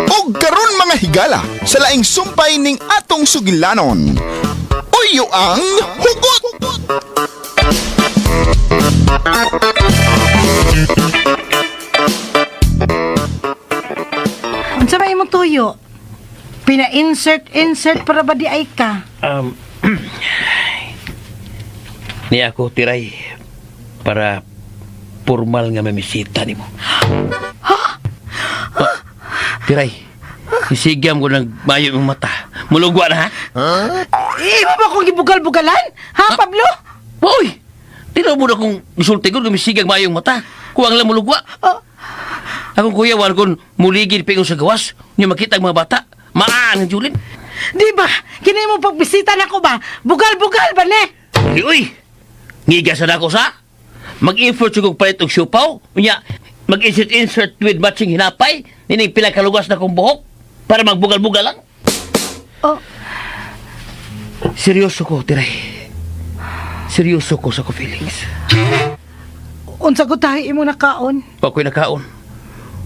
Og karon mga higala sa laing sumpay ning atong sugilanon. Uyo ang hugot! Unsa may imong tuyo? Pina-insert insert para ba di ay ka? Ni ako tiray para formal nga mamisita nimo. Ha? Tiray. Isigam ko ng mayo imong mata. Mulugwa na ha? Imo ba kong gibugal-bugalan? Ha, Pablo? Hoy! Tinaw mo na kung gisulti ko gumisigag mayo ang mata. Kuwang lang mulugwa. Oh. Akong kuya, wala kong muligid pingon sa gawas. Niya makita ang mga bata. Maan ang Julin. Di ba? Kini mo pagbisita nako ba? Bugal-bugal ba ne? Di, uy! Ngiga sa nako sa? Mag-effort sa kong palit og siupaw. Unya, mag-insert-insert with matching hinapay. Nining pila kalugas na kong buhok. Para magbugal-bugal lang. Oh, Seryoso ko, Tiray. Seryoso ko sa ko feelings. Unsa ko tayo imo nakaon? Wa ko'y nakaon.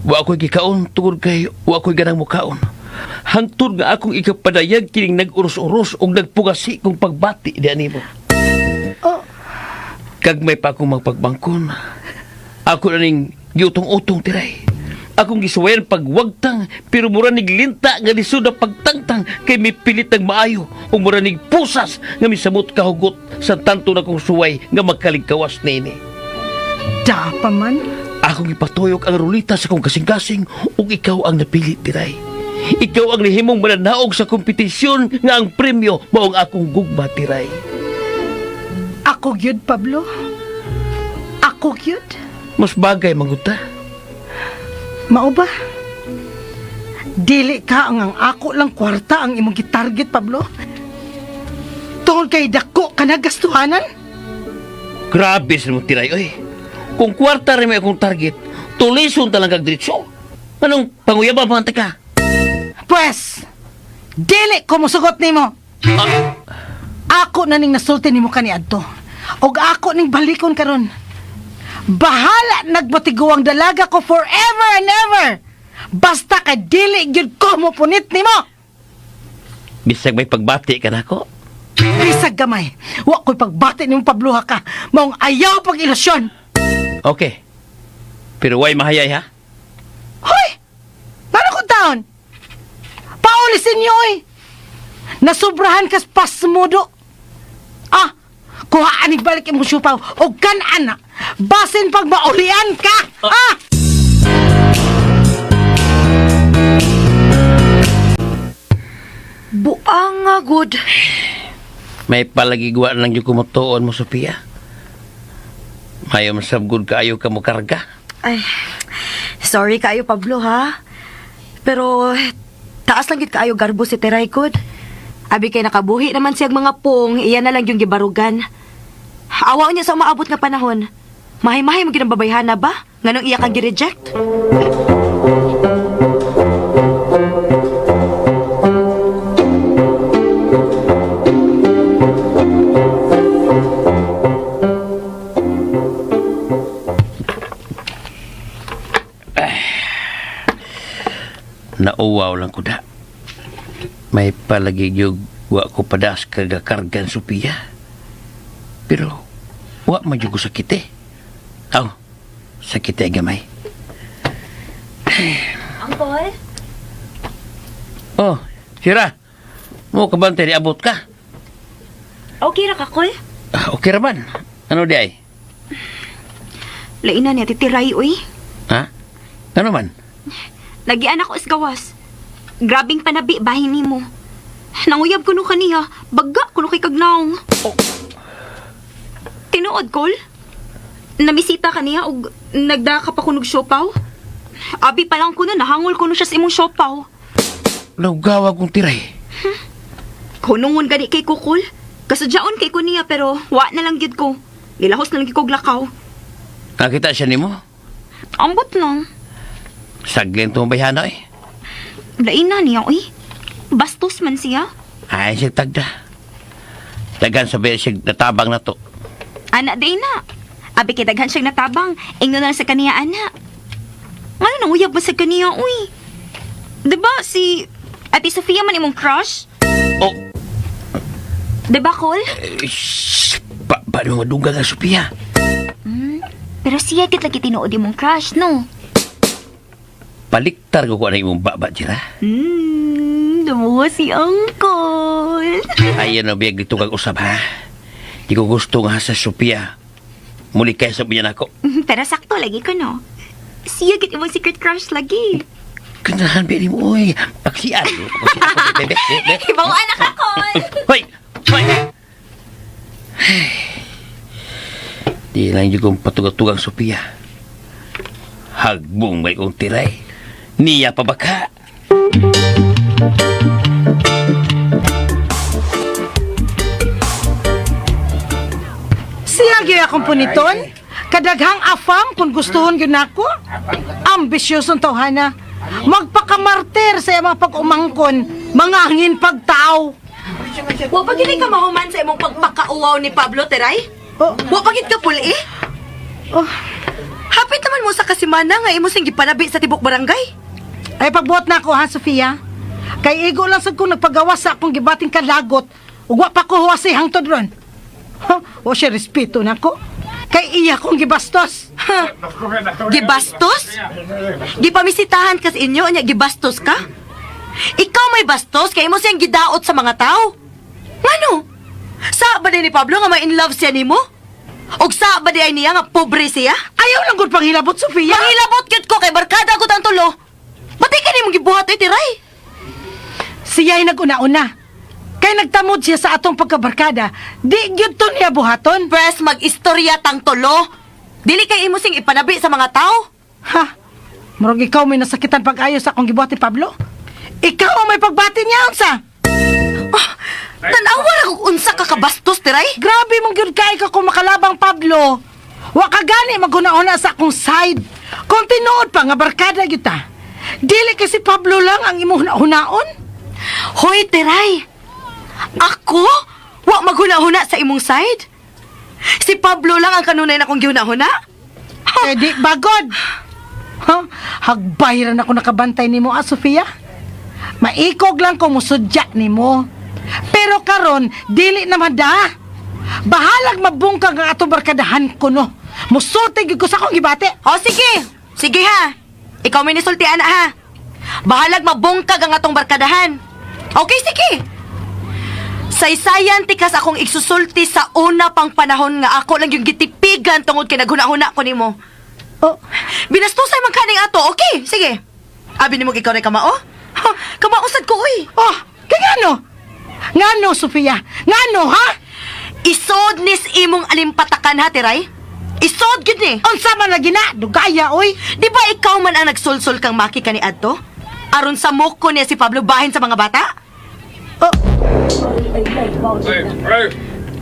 Wa ko'y gikaon tungod kay wa ko'y ganang mukaon. Hangtod nga akong ikapadayag kining nag-uros-uros ug nagpugasi kong pagbati di animo. Oh, Kag may pa akong magpagbangkon. Ako na ning giutong-utong tiray. Akong gisuwayan pagwagtang pero mura nig linta nga lisod na pagtangtang kay mipilit ang maayo ug mura nig pusas nga misamot kahugot sa tanto na kong suway nga magkaligkawas nini. Da pa man. Akong ipatuyok ang rulita sa kong kasing-kasing ug ikaw ang napili tiray. Ikaw ang nihimong mananaog sa kompetisyon nga ang premyo mao ang akong gugma tiray. Ako gyud, Pablo. Ako gyud. Mas bagay manguta. Mao ba? Dili ka ang ako lang kwarta ang imong gitarget, Pablo. Tungod kay dako ka na gastuhanan? Grabe sa mong tiray, oy. Kung kwarta rin may akong target, tulison talaga kag diretso. Anong panguyaba pa ka? Pwes, dili ko mosugot nimo. Ako na ning nasulti nimo kaniadto. Og ako ning balikon karon. Bahala nagbatigo ang dalaga ko forever and ever. Basta kay dili gyud ko mopunit nimo. Bisag may pagbati ka na ako. Bisag gamay, wa ko'y pagbati nimo Pablo ha ka. Maong ayaw pag ilusyon. Okay. Pero way mahayay ha? Hoy! Paano kung taon? Paulisin niyo, oy! Nasubrahan kas pasmudo. Ah! Kuhaan balik imong siupaw o kan anak. Basin pag maulian ka! Ah! Buang nga, good. May palagigwa lang yung kumutuon mo, Sophia. Mayo masabgod kaayo ka mo karga. Ay, sorry kaayo, Pablo, ha? Pero, taas lang gid kaayo garbo si Teray, good. Abi kay nakabuhi naman siyang mga pong, iya na lang yung gibarugan. Awa niya sa umaabot nga panahon. Mahay-mahay mo ginang babayhana ba? Nganong iya kang gi-reject? Nauwaw lang ko da. May palagigyog wa ko padas kagakargan, Sophia. Pero wa man jud ko sakit eh. Aw, sakit eh gamay. Uncle? Oh, Sira. Mo kabante di abot ka. Okay ra ka, Kol? Ah, okay ra man. Ano di ay? Laina niya, titiray, uy. Ha? Ano man? Nagian ako gawas. Grabing panabi, bahin nimo. Nanguyab ko no kaniya, bagga ko no kay kagnaong. Oh. Tinuod, Kol? Namisita kaniya og nagdaka pa ko nog siopaw? Abi pa lang ko na, nahangol ko no siya sa imong siopaw. Laugawa kong tiray. Kunungon gani kay kukul. Kasadyaon kay ko niya pero wa na lang gyud ko. Gilahos na lang gyud kog lakaw. Nakita siya nimo? Ambot lang. Saglin tong bayhana eh. Lain na niya, uy. Bastos man siya. Ay, siya tagda. Dagan sabi siya natabang na to. Ana day na. Abi kay daghan siyang natabang. Ingno na lang sa kaniya ana. Ngano nang uyab mo sa kaniya uy? 'Di ba si Ate Sofia man imong crush? Oh, 'Di ba Col? eh, shh, paano madungga nga, Sophia? Pero siya gid lagi tinuod imong crush, no? Paliktar ko ko na imong baba, Jira. Dumuha si Uncle. Ayan na biyag dito kag usab, ha? Di ko gusto nga sa Sophia. Muli kaya sa biyan ako. Pero sakto lagi ko, no? Siya gid imong secret crush lagi. Ganahan ba mo, oy. Paksian. Paksian ako, bebe. Bebe. Hibaw anak ako. Hoy! Hoy! Di lang yung kong patugat-tugang Sophia. Hagbong may kong tiray. Niya pa baka. Siya gyud akong puniton. Kadaghang afam kung gustuhon gyud nako. Ambisyosong tawhana. Magpakamartir sa iyang mga pag-umangkon, mga angin pagtao. Wa pa gid ka mahuman sa imong pagpakauwaw ni Pablo Teray? Oh. Wa pa gid ka puli? Oh. Hapit naman mo sa kasimana nga imo sing gipanabi sa tibok barangay. Ay pagbuot na ako ha, Sofia. Kay igo lang sad kong nagpagawas sa akong gibating kalagot. Ug wa pa ko huwasi hangtod ron. Ha, wa siya respeto nako. Kay iya kong gibastos. Ha? Gibastos? Gipamisitahan kas inyo nya gibastos ka? Ikaw may bastos kay imo siyang gidaot sa mga tao. Ngano? Sa ba ni Pablo nga ma-in love siya nimo? Og sa ba di ay niya nga pobre siya? Ayaw lang gud panghilabot, Sofia. Manghilabot gyud ko kay barkada ko tang tulo. Ba't ka nimong gibuhat ay tiray? Siya ay nag-una-una. Kay nagtamod siya sa atong pagkabarkada, di gyud to niya buhaton. Press mag-istorya tang tulo. Dili kay imo sing ipanabi sa mga tao. Ha? Murag ikaw may nasakitan pag-ayo sa akong gibuhat ni Pablo? Ikaw ang may pagbati niya, unsa? Ah, Tanawa ra kung unsa ka kabastos tiray. Grabe mong gyud kay ka kung makalabang Pablo. Wa ka gani maghuna-huna sa akong side. Kung tinuod pa nga barkada gyud ta. Dili kasi Pablo lang ang imong hunaon. Hoy, Teray! Ako? Wa maghuna-huna sa imong side? Si Pablo lang ang kanunay na kong gihuna-huna? Eh di bagod. Ha? Hagbay ra na ako nakabantay nimo, ah, Sofia. Maikog lang kung musudya nimo. Pero karon dili naman da. Bahalag mabungkag ang atong barkadahan ko no. Musulti gyud ko sa akong gibati. O sige! Sige ha! Ikaw may nisultian na ha! Bahalag mabungkag ang atong barkadahan. Okay, sige! Saysayan tikas akong igsusulti sa una pang panahon nga ako lang yung gitipigan tungod kay naghuna-huna ko nimo. Oh, Binastusay man kaning ato, okay, sige. Abi nimo ikaw rin kamao? Ha, kamao sad ko uy. oh, kay ngano? Ngano, Sofia? Ngano, ha? Isod nis imong alimpatakan ha, Tiray? Isod gid ni. Unsa man lagi na? Dugaya, oy. Di ba ikaw man ang nagsulsul kang maki kani adto? Aron sa moko niya si Pablo bahin sa mga bata? Oh,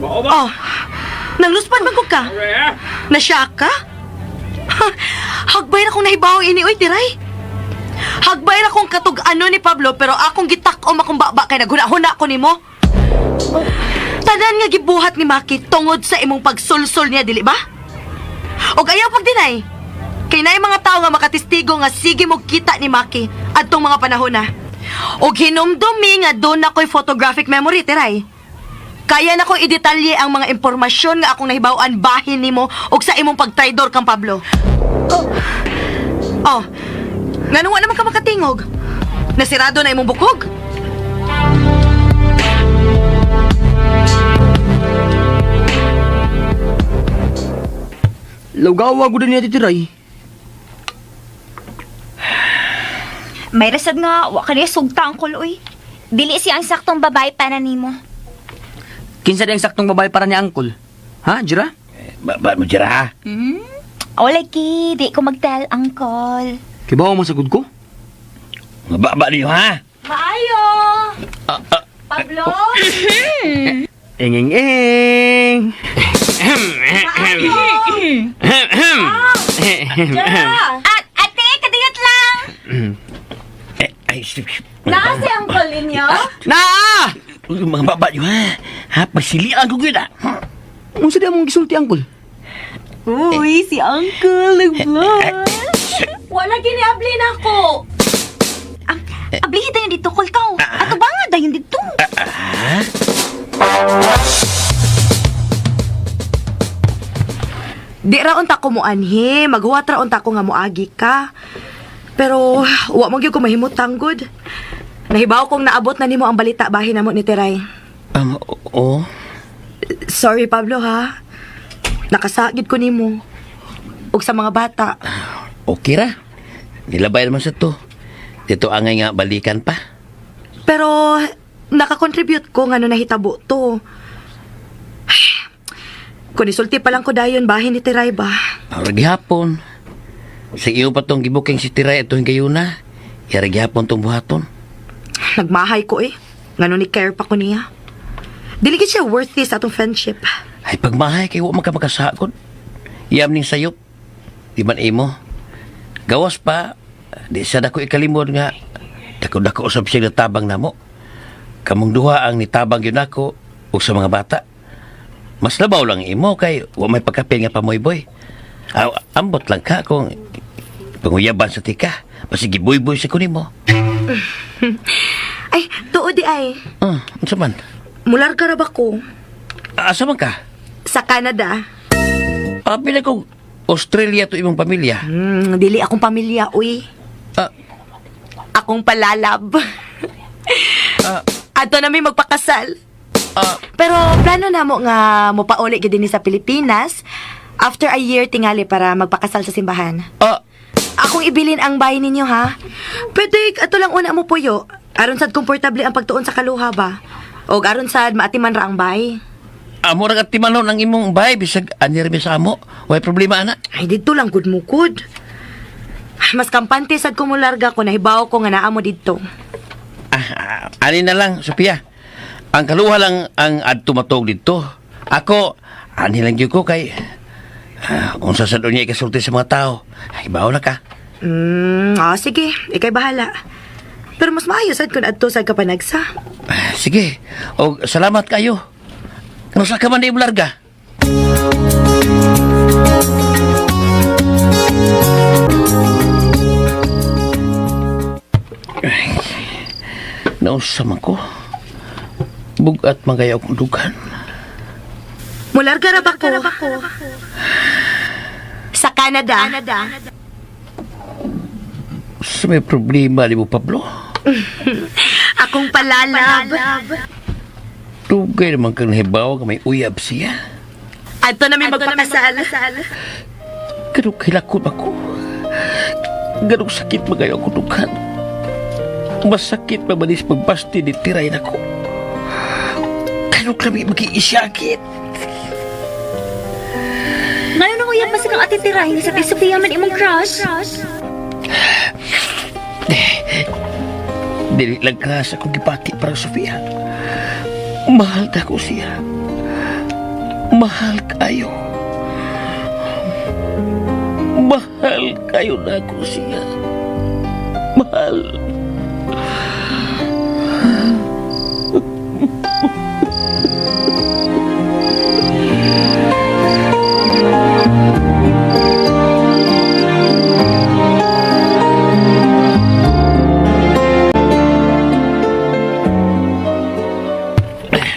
Oh, nangluspan man ko ka. Nasya ka? Ha, hagbay na kong nahibaw ini, oy, Tiray. Hagbay na kong katug-ano ni Pablo pero akong gitak-om akong baba kay naghuna-huna ko nimo. Tanan nga gibuhat ni Maki tungod sa imong pagsulsul niya, dili ba? Og ayaw pagdinay. Kay naay mga tao nga makatistigo nga sige mo kita ni Maki adtong mga panahon na. Og hinumdumi nga doon ako'y photographic memory, Tiray. Kaya na ko idetalye ang mga impormasyon nga akong nahibaw-an bahin nimo og sa imong pagtraidor kang Pablo. Oh. Ngano wa naman ka makatingog? Nasirado na imong bukog? Lugawa gud niya titiray. May rasad nga, wa ka niya sugta ang uy. Dili siya ang saktong babae para nimo. Kinsa di ang saktong babae para ni Angkol? Ha, Jira? Ba mo, Jira, ha? O lagi, di ko magtal, Uncle. Kibaw mo sa ko? Mga baba niyo, ha? Maayo! Pablo? Ing ing ing. At, ate, kadiyot lang! Eh, ay, shh, shh. Naa si Uncle ninyo? Naa! Uy, mga baba niyo, ha? Ha, pasilian ko gyud, ha? Unsa di among gisulti, Uncle? Uy, si Uncle nag-vlog. Wala gini abli na ako. Ablihi tayo dito, Kulkaw. Ato ba nga dayon dito? Di ra unta ko moanhi, maghuwat ra unta ko nga moagi ka. Pero wa man gyud ko mahimutang gud. Nahibaw kong naabot na nimo ang balita bahin namo ni Teray. Oo. Sorry Pablo ha. Nakasagid ko nimo. Ug sa mga bata. Okay ra. Nilabay naman sa to. Dito angay nga balikan pa. Pero nakakontribute ko ngano nahitabo to. Kung isulti pa lang ko dayon bahin ni Teray ba. Para gihapon. Sa iyo pa tong gibuking si Tiray atong gayuna. Yara gihapon tong buhaton. Nagmahay ko eh. Ngano ni care pa ko niya. Dili gid siya worth this atong friendship. Ay pagmahay kay wa man ka makasagod. Iyam ning sayop. Di man imo. Gawas pa di sa dako ikalimod nga dako-dako usab siya natabang namo. Kamong duha ang nitabang yun ako ug sa mga bata. Mas labaw lang imo kay wa may pagkapil nga pamoyboy. Aw, ambot lang ka kung panguyaban sa tika. Basig giboyboy sa kunimo. Ay, tuod di ay. Unsa man? Mularga ra ba ko? Asa man ka? Sa Canada. Abi na kong Australia to imong pamilya. Dili akong pamilya, uy. Akong palalab. Ato na may magpakasal. Pero plano na mo nga mopauli gyud dinhi sa Pilipinas after a year tingali para magpakasal sa simbahan. Akong ibilin ang bahay ninyo ha. Pwede ato lang una mo puyo. Aron sad komportable ang pagtuon sa kaluha ba. Og aron sad maatiman ra ang bahay. Amo ra ka timanon ang imong bahay bisag ani ra mi sa amo. Way problema ana. Ay didto lang gud mo gud. Mas kampante sad ko molarga ko nahibaw ko nga naa mo didto. Ani na lang, Sophia. Ang kaluha lang ang adto matog didto. Ako ani lang gyud ko kay unsa sad unya ikasulti sa mga tao. Ay bawo na ka. Sige, ikay bahala. Pero mas maayo sad kun adto sad ka panagsa. Sige. Og salamat kayo. Kano sa ka man di larga? Ay, nausa man ko. Bugat man kayo akong dugan. Mularga ra ba ko? Sa Canada. Sa may problema di mo, Pablo. Akong palalab. Dugay naman kang nahibaw nga may uyab siya. Adto na may magpakasal. Ganong kilakot ako. Ganong sakit magayo ako dugan. Masakit mamanis magbasti ni Tiray na ko. Ganong kami mag-iisyakit. Ngayon ang uyab pa sa kang Ate Tiray nga sa Ate Sofia man imong crush. Dili lang ka sa akong gipati para Sofia. Mahal na ko siya. Mahal kayo. Mahal kayo na ko siya. Mahal.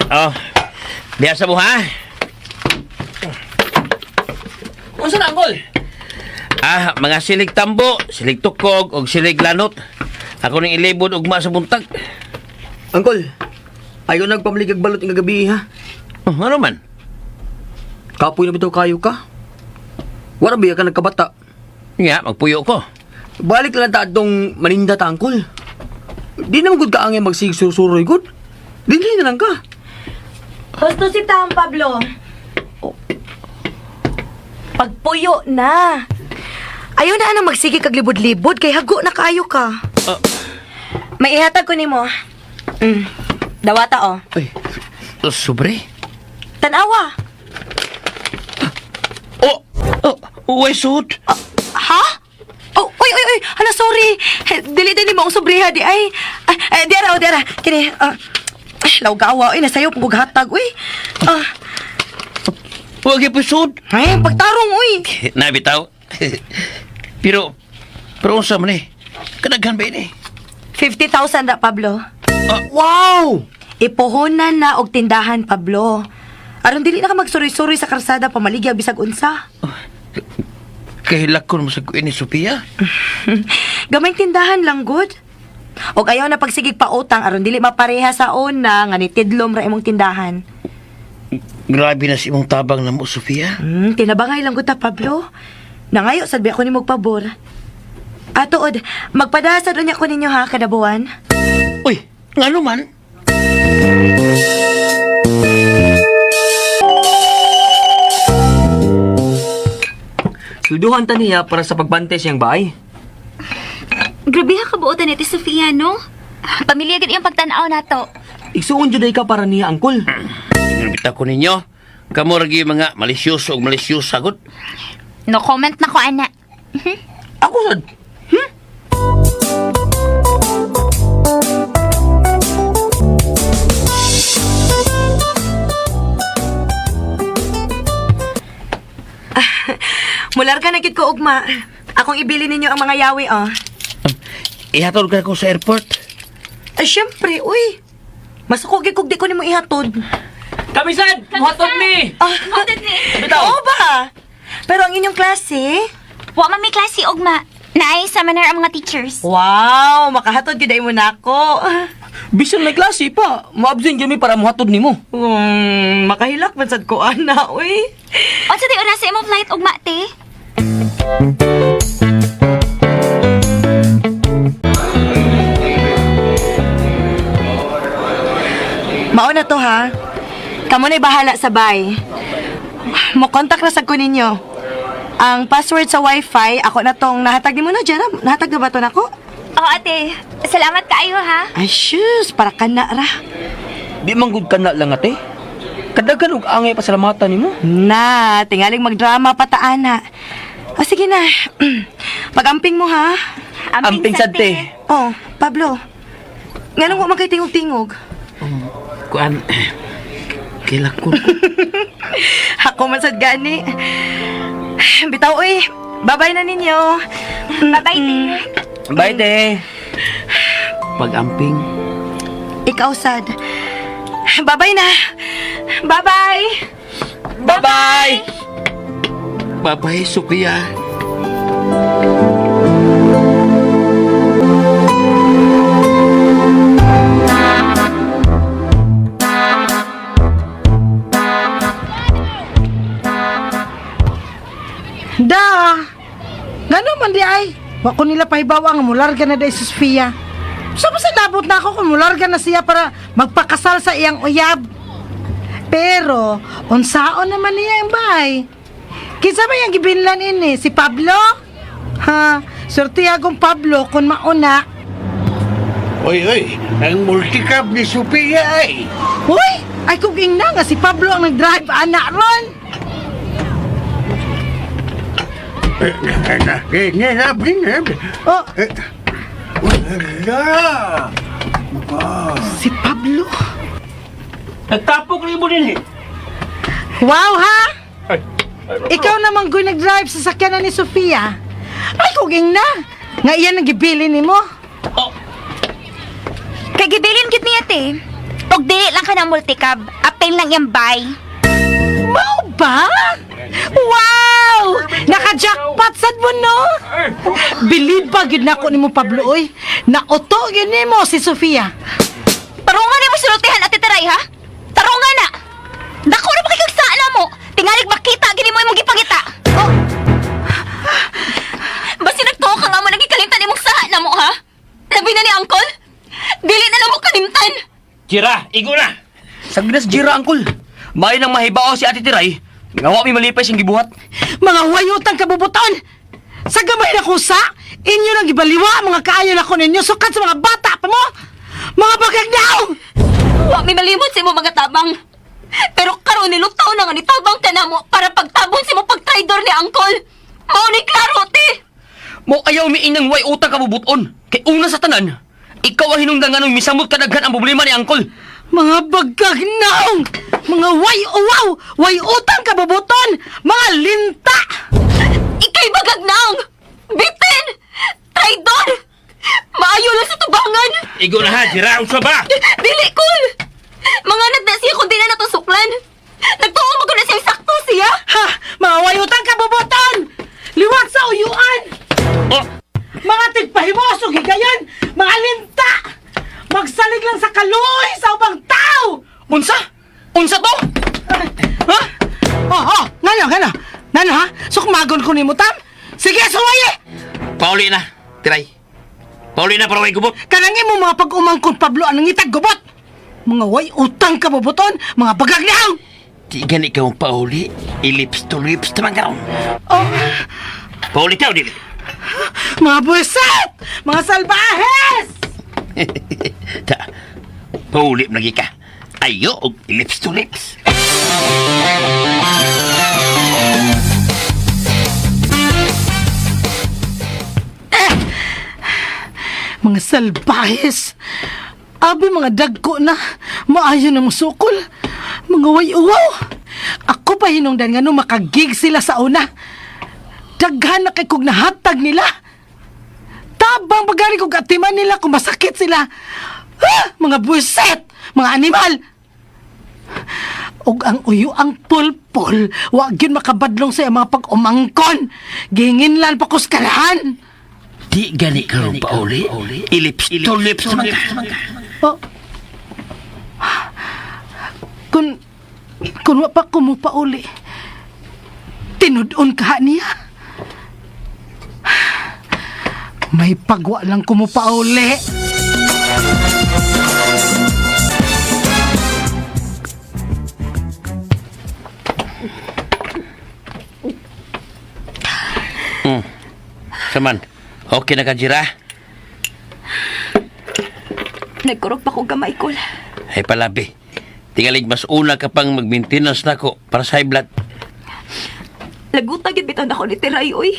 Oh, biasa mo ha? Unsa na, Uncle? Mga silig tambo, silig tukog, og silig lanot. Ako ning ilibod ugma sa buntag. Uncle, ayaw nagpamlig og balot nga gabi ha. Oh, ano man? Kapoy na bitaw kayo ka. Wala ba ka nagkabata? Nga, magpuyo ko. Balik lang ta atong maninda ta, Uncle. Di naman gud ka angay magsig sursuroy gud. Dinhi na lang ka. Gusto si Tam, Pablo. Oh. Pagpuyo na. Ayaw na anang magsige kag libod-libod kay hago na kaayo ka. May ihatag ko nimo. Dawata oh. Ay, Sobre? Tanawa. Oh, oh, uy, suot. Ha? Oh, uy, uy, uy. Hala, sorry. Dili din nimo ang sobreha di ay. Ay, ay, di ara, oh, di ara. Kini, ay, lawgawa, uy, nasayo pong hatag, uy. Ah. Huwag episode. Ay, pagtarong, uy. Nabitaw. Pero, pero unsa man eh? Kadaghan ba ini? 50,000 ra, Pablo. Wow! Ipuhonan na og tindahan, Pablo. Aron dili na ka magsuroy-suroy sa karsada pamaligya bisag unsa. Kahilakon mo sa kuin ni Sophia. Gamay tindahan lang good. Og ayaw na pagsigig pautang aron dili mapareha sa una nga nitidlom ra imong tindahan. Grabe na si imong tabang na mo, Sophia. Tinabangay lang gud ta, Pablo. Nangayo sad ba ako nimo og pabor. Atuod, magpadasad unya ko ninyo ha kada buwan. Uy, ngano man? Sulduhan ta niya para sa pagbantay siyang baay. Grabe ha kabuotan ni Ate Sofia, no? Pamilya gid iyang pagtan-aw nato. Igsuon jud ay ka para niya, angkol. Ginabita ko ninyo. Kamo ragi mga malisyoso ug malisyosa gud. No comment na ko, ana. Ako sad. Mularga na gid ko ugma. Akong ibili ninyo ang mga yawi oh. Ihatod ka ko sa airport. Ay, syempre, uy. Masuko gid kog di ko nimo ihatod. Kami sad, muhatod mi. Ah, Hatod ni. Bitaw. Oo ba? Pero ang inyong klase? Wa man may klase ugma. Naay sa manner ang mga teachers. Wow, makahatod gid ay mo nako. Bisan may klase pa, ma-absent jud mi para muhatod nimo. Makahilak man sad ko ana, uy. Unsa day oras sa imong flight ugma, te? Mao na to ha. Kamo na'y bahala sa bay. Mo contact na sad ko ninyo. Ang password sa wifi, ako na tong nahatag nimo na, Jera. Nahatag na ba to nako? Oh, ate. Salamat kaayo ha. Ay, shoes, para ka na ra. Di man gud kana lang ate. Kadaghan og angay pasalamatan nimo. Na, tingaling magdrama pa ta, ana. O, sige na. Pag-amping mo, ha? Amping sad, te. Oh, Pablo. Nganong wa man kay tingog-tingog? Kuan Kilakon ko. Ako man sad gani. Bitaw, uy. Bye-bye na ninyo. Bye-bye, te. Bye, te. Pag-amping. Ikaw, sad. Bye-bye na. Bye-bye. Bye-bye. Bye-bye, Sophia. Da! Ngano man di ay? Wa ko nila pahibawa nga mularga na day si Sofia. So basta nabot na ako kung mularga na siya para magpakasal sa iyang uyab. Pero, unsaon naman niya ang bahay? Kinsa man yang gibinlan ini? Si Pablo? Ha? Swerte agong Pablo kung mauna. Oy, oy, ang multicab ni Sophia ay. Uy! Ay kung ingna nga si Pablo ang nag-drive ana ron. Oh, Wala. si Pablo. Nagtapok ni mo din eh. Wow ha? Ikaw naman goy nag-drive sa sakyanan ni Sofia. Ay kung ingna nga iyan ang gibili nimo. Oh, Kay gibilin gid niya, te. Og dili lang ka ng multicab. Apil lang iyang bay. Mao ba? Wow! Naka-jackpot sad mo no? Bilib pa gyud nako nimo Pablo oy. Nauto gyud nimo si Sofia. Tarungan na mo sultihan, Ate Taray, ha? Tarungan na! Dako na ba kay kag na mo? Tingalig makita, gini mo imong gipangita. Oh. Basta nagtuo ka nga mo, nagikalimtan imong saha na mo, ha? Labi na ni Angkol? Dili na lang mo kalimtan! Jira, igo na. Sagnas jira, angkol. May nang mahibao si Ate Tiray. Nga wa mi malipay siyang gibuhat. Mga wayutang kabubuton! Sa gamay na kusa, inyo nang gibaliwa ang mga kaayo na ko ninyo sukat sa mga bata pa mo! Mga bagagdaw! Wa mi malimot sa imo mga tabang. Pero karon nilutaw na nga ni tabang ka na mo para pagtabon sa imo pagtraidor ni Angkol. Mao ni klaro, te! Mo ayaw mi inang way utang kabubuton. Kay una sa tanan, ikaw ang hinungdan nganong misamot kadaghan ang problema ni angkol. Mga bagkag naong! Mga way uwaw! Way utang kabubuton! Mga linta! Ikay bagagnang! Bitin! Traidor! Maayo lang sa tubangan! Igo na ha, Jira, unsa ba? Dili, Kol! Mga anak na siya kung di na natusuklan! Nagtuo mo ko na siyang sakto siya! Ha! Mga way utang kabubuton! Liwat sa uyuan! Oh, Mga tigpahimos og higayon! Mga linta! Magsalig lang sa kaluoy sa ubang tao! Unsa? Unsa to? Ha? Oh, oh, ngano, ngano? Ngano ha? Sukmagon ko nimo tam? Sige, suwaye! pauli na, Tiray. Pauli na para way gubot. Kanang imo mga pag-umangkon Pablo anong itag gubot? Mga way utang kabubuton, mga bagagnaw! Di gani ka mong pauli. Ilips to lips tamang karon. Oh, Pauli ka o dili? mga buwisit! Mga salbahes! Ta, pauli mo lagi ka. Ayo, og lips to lips. Mga salbahes! Abi mga dagko na, maayo na musukol. Mga way uwaw. Ako pa hinungdan nga no makagig sila sa una. Daghan na kay kog nahatag nila. Tabang pagari kog atiman nila kung masakit sila. Ha! Mga buset! Mga animal! Og ang uyo ang pulpol, wa gyud makabadlong sa iyang mga pag-umangkon. Gihinginlan pa kus kalahan. Di gani ka ron pauli. Ilips to lips tamang ka. Oh. Kun kun wa pa ko mo pauli. Tinud-on ka niya. May pagwa lang ko mo pauli. Saman, okay na ka, Jira? Nagkurog pa ko gamay, Kol. Ay palabi. Tingalig mas una ka pang mag-maintenance nako para sa high blood. Laguta gyud bitaw na ako ni Tiray, uy.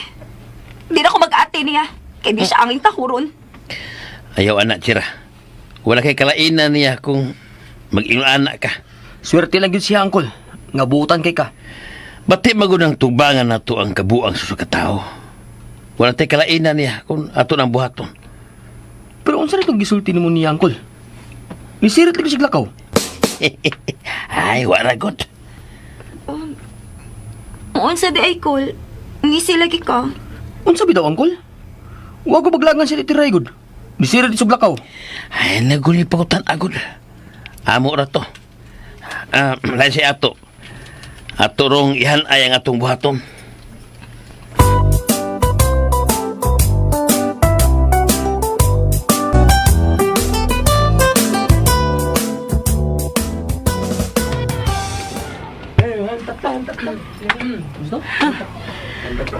Di na ako mag-ate niya. Kay di siya anging tahuron. Ayaw anak, Jira. Wala kay kalainan niya kung mag-ingon anak ka. Swerte lang gyud siya, Uncle. Nga buutan kay ka. Bati magunang tubangan nato ang kabuang sa katao. Wala tay kalainan niya kung ato nang buhaton. Pero unsa na itong gisulti nimo niya, Uncle? Nisirit lagi siya lakaw. Ay, wala god. Unsa di ay, Kol. Ngisi lagi ka. Unsa bitaw, Uncle? Wa ko baglagan siya ni Tiray gud. Nisirit siya lakaw. Ay, naguli pa ko agod. Amo ra to. Ah, lain si ato. Ato rong ihan ay ang atong buhaton.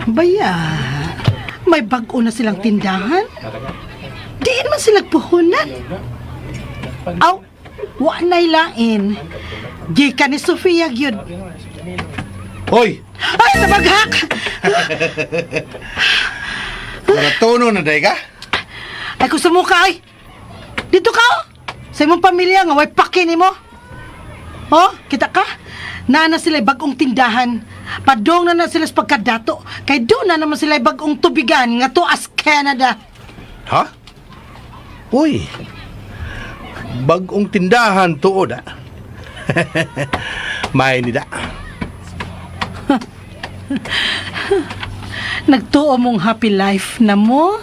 Baya, may bag-o na silang tindahan. Diin man sila puhunan. Aw, wa na'y lain. Gikan ni Sofia gyud. Hoy, Ay, nabaghak! naratono na day ka? Ay, kung sumuka ay. Dito ka, oh. Sa imong pamilya nga, way paki nimo. Oh, kita ka? Naa na sila bagong tindahan. Padong na na sila sa pagkadato. Kay doon na naman sila bagong tubigan nga tuas Canada. Ha? Uy, bagong tindahan tuod ah. May nida. Nagtuo mong happy life na mo.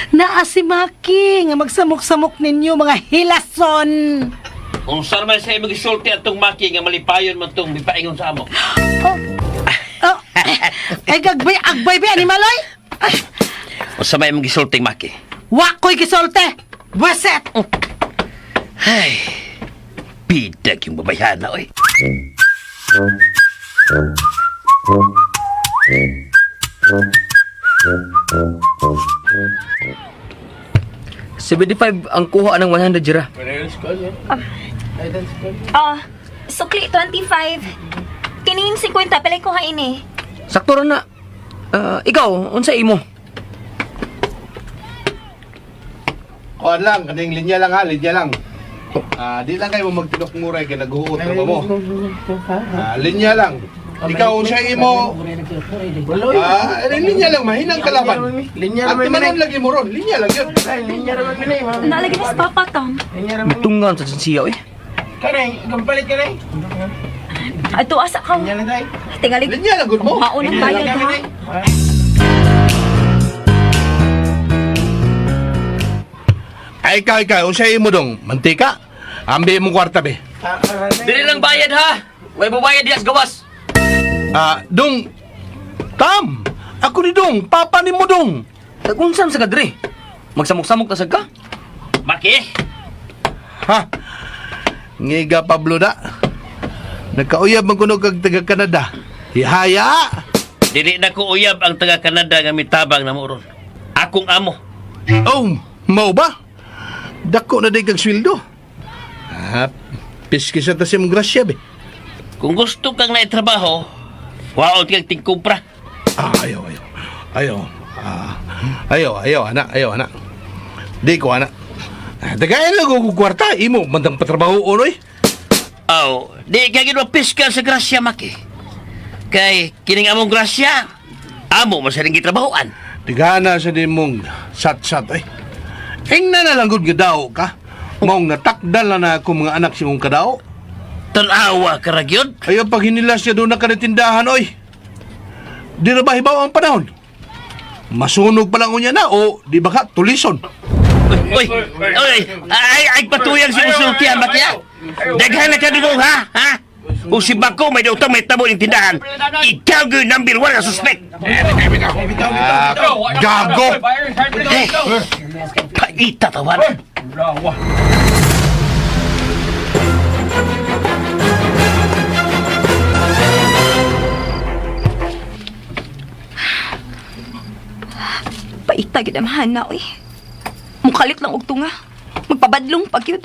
Naa si Maki nga magsamok-samok ninyo mga hilason. Kung saan man sa imong gisulti atong maki nga malipayon man tong mipaingon sa amo. Oh. Oh. Ay, gagbay, agbay ba, animaloy? Ay, Unsa may imong gisulti maki? wa ko'y gisolte. Buset! Ay, bidag yung babayhana, oy. $75 ang kuha ng 100 jira. Ah, sukli 25. Kining 50 palay ko hain eh. Sakto ra na. Ah, ikaw, unsa imo? Kuan lang, kaning linya lang ha, linya lang. Ah, di lang kayo magtinok-muray kay naghuot na ba mo. Ah, linya lang. Ikaw siya imo. Ah, linya lang mahinang kalaban. Linya At timanon lagi mo ron, linya lang yun. Nalagi na si Papa, Tom. Mitungan sa siya, eh. Ato, asa ka. Tingali. Linya lang gud mo. Maunang bayad, ha? Ay, ikaw, ikaw, unsa imo dong? Mantika? Ambi imong kwarta be. Dili lang bayad, ha? Way bubayad diya sa gawas. Ah, dong. Tam. Ako ni dong, papa ni mo dong. Tagunsam sa kadre. Magsamok-samok ta sad ka. Maki, Ha? Ngiga Pablo da. Nagkauyab man kuno kag taga Canada. Hihaya. dili na ko uyab ang taga Canada nga mitabang na mo ron. Akong amo. Oh, mao ba? Dako na day kag sweldo. Ah, piski sa tasim grasya be. Kung gusto kang naitrabaho, waon kang tingkumpra. Ah, ayaw, ayaw. Ayaw. Ah, ayaw, ayaw, anak, ayaw, anak. Di ko, anak. Ah, Dagayan lang ko kwarta. Imo, mandang patrabaho, onoy. Aw, di ka gid piskal sa grasya, Maki. Kay kining among grasya, amo man sa ring gitrabahoan. Tigana sa di mong sat-sat, ay. Ingna na lang gud nga dao ka. Maong natakdal na na ako mga anak si mong kadao. Tan-awa ka ra gyud. Ayaw pag hinilas niya doon na kanitindahan, oy. Di na ba hibaw ang panahon? Masunog pa lang unya na o di ba ka tulison? Uy, uy, uy, ay, ay, patuyang si Musulti, ha, Maki, ha? Daghan na ka dugong, ha? Ha? Kung si Bako may dautang may tabo ng tindahan, ikaw gyud number one ang suspect. Ah, gago! Eh, paita tawan. Paita gyud amahan na, uy. Mukalit lang og tunga. Magpabadlong pag yun.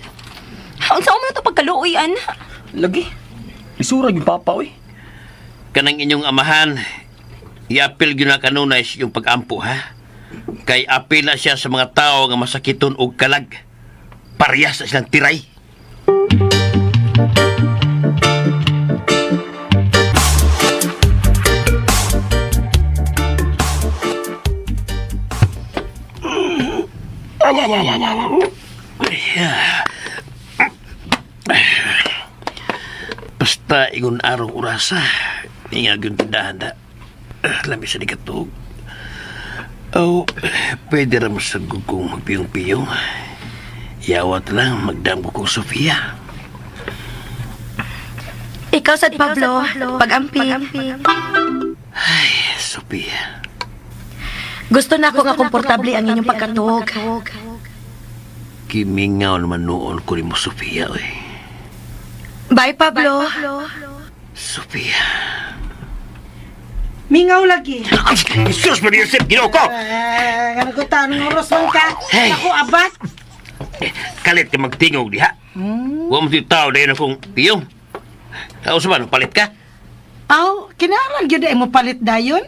Unsa man na to pagkaluoy, ana? Lagi. Lisura yung papa, oy. Kanang inyong amahan, iapil gyud na kanunay sa iyong pag-ampo, ha? Kay apil na siya sa mga tao nga masakiton og kalag. Parehas na silang tiray. Basta ingon arong orasa, ingag yung tindahan da. Lami sa nikatog. Oh, pwede ra masagog kong magpiyong-piyong. Yawat lang, magdamgo kong Sofia. Ikaw sad Pablo, pag-amping. Ay, Sofia. Gusto na ako nga komportable ang inyong pagkatuog. Kimingaw naman noon ko ni mo, Sofia. Oy. Bye Pablo. Sofia. Mingaw lagi. Ay, Jesus, Maria Joseph, ginoo ko! Eh, ano ko tanong oras man ka? Hey. Ako, abat. Eh, kalit ka magtingog diha. Huwag mo tao dahil akong piyong. Ako sa man, palit ka. Aw, kinahanglan gyud ay mo palit dayon.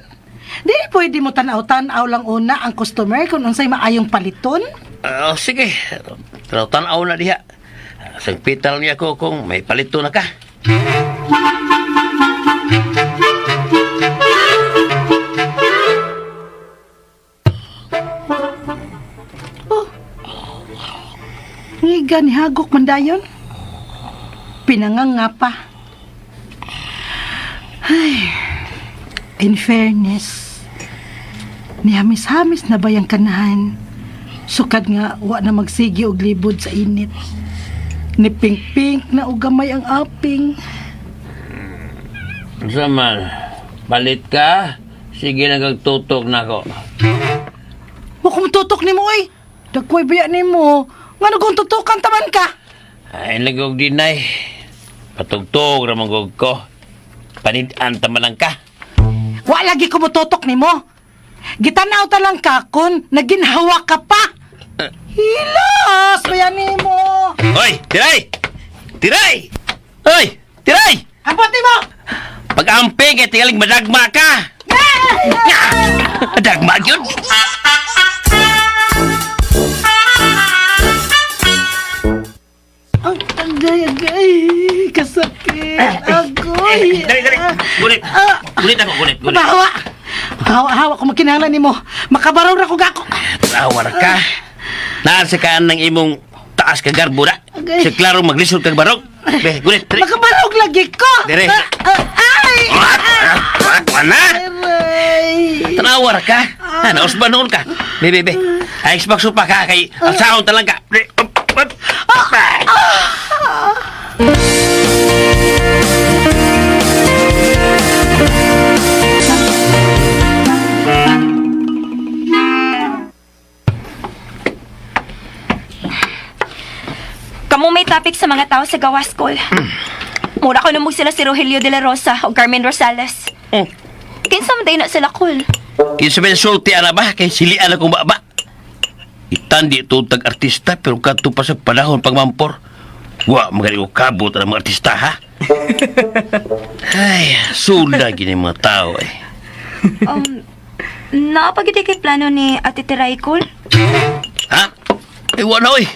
Di pwede mo tanaw-tanaw lang una ang customer kung unsay maayong paliton. Ah, sige, tanaw-tanaw na diha. Sangpital niya ko kung may palito na ka. Ngiga ni hagok man dayon. Pinanganga pa. Ay, in fairness, nihamis-hamis na ba yung kanahan? Sukad nga, wa na magsigi og libod sa init. Ni pink-pink na og gamay ang aping. Saman, palit ka? Sige na kag tutok na ko. Wa kong tutok nimo oy. Dagkoy biya nimo. Ngano kung tutukan taman ka? Ay, nagog dinay. Patugtog ramang gog ko. Panidan tama lang ka. Wa lagi ko motutok nimo. Gitanaw ta lang ka kun naginhawa ka pa. Hilas baya nimo. Hoy, tiray! Tiray! Hoy, tiray! Ambot nimo. Pag-amping, eh, tingaling madagma ka! Nga! Madagma yun! Gulit ako, gulit, gulit. Hawa! Hawa, hawa ko makinahanglan nimo. Makabaraw ra ko gako. Tawa ra ka. Naan sa kaan ng imong taas ka garbo na. Okay. Sa klaro maglisod kag barog. Be, gulit. Tri. Makabarog lagi ko. Dire. Ah, ah, ay! Wala! Aray! Tanawa ra ka. Ha, nausba noon ka. Be, be, be. Ay, Xbox pa ka kay alsaon talaga. Be, up, up, up. Kamo may topic sa mga tao sa gawas school. Mura ko namog sila si Rogelio de la Rosa o Carmen Rosales. Kinsa man day na sila kol. Kinsa may sulti ana ba kay sili ana kong baba. Itandi to tag artista pero kadto pa sa panahon pagmampor. Wa magani ko kabot ang mga artista ha. Ay, sula gini mga tao eh. Naapagiti kay plano ni Ate Teray kol. Ha? Eh, wala oy.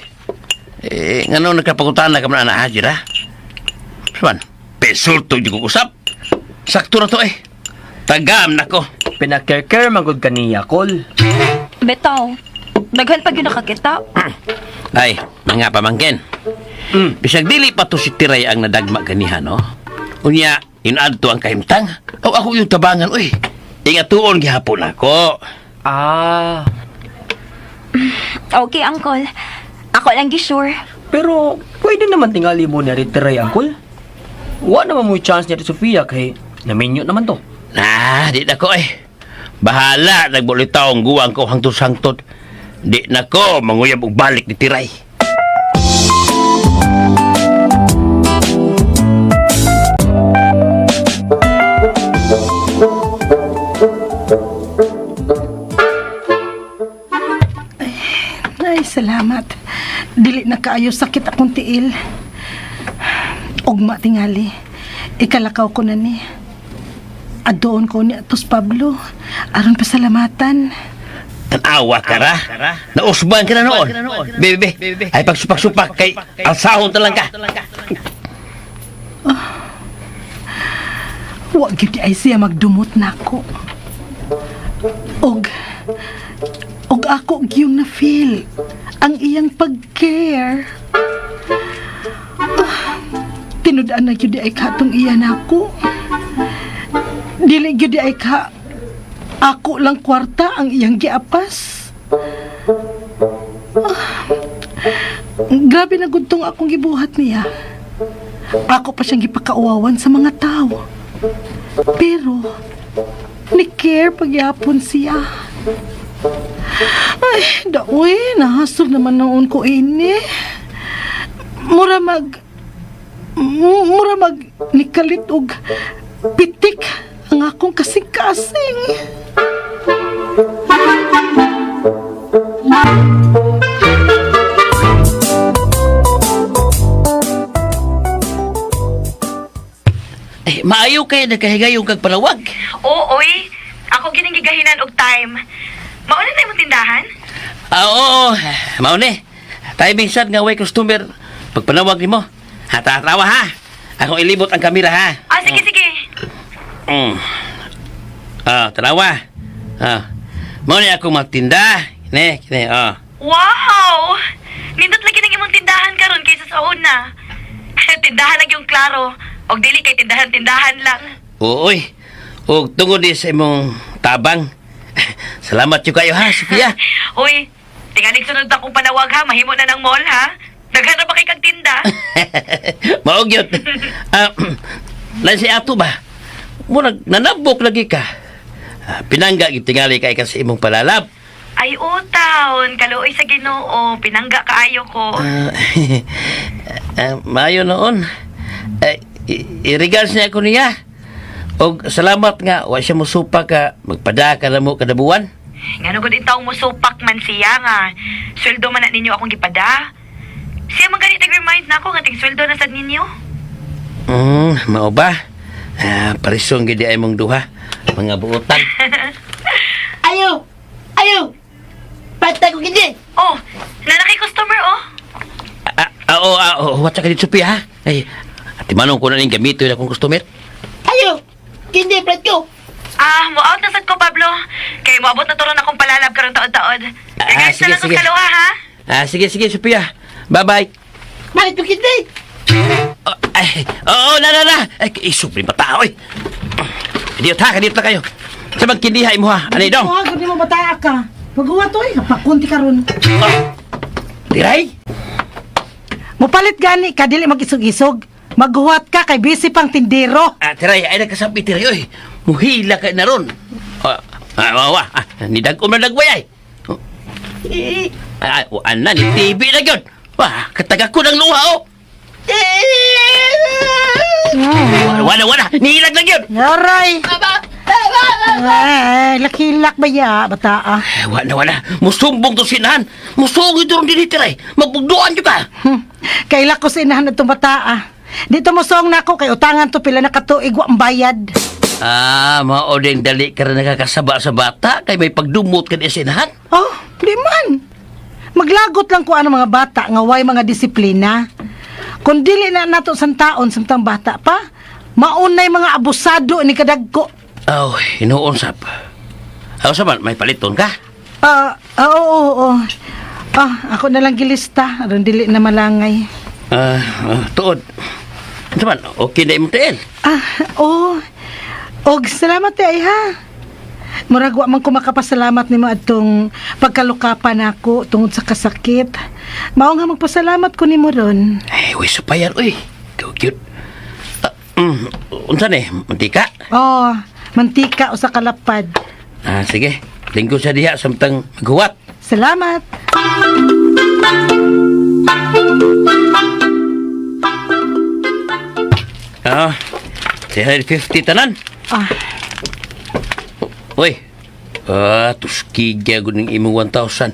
Eh, ngano nagkapagutan na ka man ana ha, Jira? Saban, pesulto di ko usap. Sakto na to eh. Tagam na ko. Pinakare-care man gud kaniya, kol. Bitaw. Daghan pa gyud nakakita. Ay, mga pamangkin. Bisag dili pa to si Tiray ang nadagma ganiha, no? Unya, inadto ang kahimtang. O ako yung tabangan, uy. Ingatuon gihapon ako. Ah, Okay, uncle. Ako lang gi sure. pero pwede naman tingali mo ni Riteray, uncle. Wa naman mo chance ni Ate Sofia kay naminyo naman to. Na, di na ko eh. Bahala, nagbulitaw ang guwang ko hangtod-sangtod. Di na ko manguyab og balik ni Tiray. Ay, salamat. Dili na kaayo sakit akong tiil. Ugma tingali. Ikalakaw ko na ni. Adoon ko ni Atos Pablo. Aron pasalamatan. Tanawa ka ra. Nausban ka na noon. Bebe, bebe. Ay, pagsupak-supak kay alsahon talang ka. Wa gyud ay siya magdumot nako. Og og ako gyud na feel ang iyang pag-care. Ah, tinud-an na gyud ay katong iya nako. Dili gyud ay ka ako lang kwarta ang iyang giapas. Ah, grabe na gud tong akong gibuhat niya. Ako pa siyang gipakauwawan sa mga tao. Pero, ni care pagyapon siya. Ay, daoy, nahasol naman noon ko ini. Mura mag, mura mag nikalit og pitik ang akong kasing-kasing. Eh, maayo kay nagkahigayong kag palawag. Oo, oy. Ako gining gigahinan og time. Mauna na imong tindahan? Ah, oo, mao ni. Timing sad nga way customer. Pagpanawag nimo. Ha, tatawa ha. Akong ilibot ang kamera ha. Ah, sige, sige. Ah, tanawa. Ah. Mao ni ako magtinda. Kini, kini, ah. Wow! Nindot lagi ng imong tindahan karon kaysa sa una. Tindahan lang yung klaro. Og dili kay tindahan-tindahan lang. Ooy. Og tungod ni sa imong tabang. Salamat jud kayo ha, Sophia. Uy, tingalig sunod akong panawag ha. Mahimo na ng mall ha. Daghan na ba kay kag tinda? Mao gyud. Ah, lan si ato ba? Murag nanabok lagi ka. Ah, pinangga gyud tingali kay ka sa imong palalab. Ay, utaon. Kaluoy sa Ginoo. Pinangga kaayo ko. Ah, ah, maayo noon. Eh, i-regards niya ako niya. Og salamat nga wa siya mosupa ka magpada ka na mo kada buwan. Ngano gud intaw mo supak man siya nga. Sweldo man na ninyo akong gipada. Siya man gani nag-remind na ako nga ting sweldo na sad ninyo. Mao ba? Ah, parisong gid ay mong duha, mga buotan. Ayo! Ayo! Patay ko gindi! Oh, nanakay customer oh. Ah, ah, oo, ah, oo, watsa ka dito, Sophia, ha? Ay, ati manong ko na ning gamito akong customer. Ayo! Gindi, plat ko! Ah, mo-out na sad ko, Pablo. Kay moabot na turon akong palalab karong taod-taod. Ah, Regards sige, na lang sige. sa kaluha, ha? Ah, sige, sige, Sophia. Bye-bye. Balik ko kindi. Oh, ay, oo, na, na, na. Ay, isog rin bata, oy. Kadiyot ha, kadiyot na kayo. Sa magkindiha mo ha. Ano dong? Oh, gud mo bata ka. Paghuwat oy, pakunti karon. Oh. Tiray? Mupalit gani ka dili mag-isog-isog. Maghuwat ka kay busy pang tindero. Ah, tiray, ay nagkasabi, tiray, oy. Muhila ka na ron. Ah, ah, wa, ah, nidag-om na dagway ay. Oh. Ah, oh, ana, ni TV na yun. Wah, kataga ko ng luha, oh. Wala, wala, wala. Niilag na yun. Aray. Ay, lakilak ba ya, bata ah. Eh, wala, wala. Musumbong to sinahan. Musungod ito ron din, tiray. Magbugduan yun ka. Kaila ko sa inahan na itong bata ah. Dito mo song nako kay utangan to pila na katuig wa ang bayad. Ah, mao ding dali ka rin nakakasaba sa bata kay may pagdumot ka di sinahan. Oh, di man. Maglagot lang ko ano mga bata nga way mga disiplina. Kung dili na nato santaon samtang bata pa, maunay mga abusado ni kadagko. Aw, hinuon sab. Aw sa man, may paliton ka. Ah, ah, oo, oo, oo. Ah, ako na lang gilista aron dili na malangay. Ah, ah, tuod. Unsa man, okay na imong tiil. Ah, oo. Og salamat ay ha. Murag wa man ko makapasalamat nimo adtong pagkalukapan nako tungod sa kasakit. Mao nga magpasalamat ko nimo ron. Ay, uy, sapayan, uy. Go cute. Ah, unsa ni? Mantika? Oh, mantika o sa kalapad. Ah, sige. Linggo sa diha samtang maghuwat. Salamat. Ah, 350 tanan. Ah, Uy. Ah, tuskigya gud ning imong 1,000.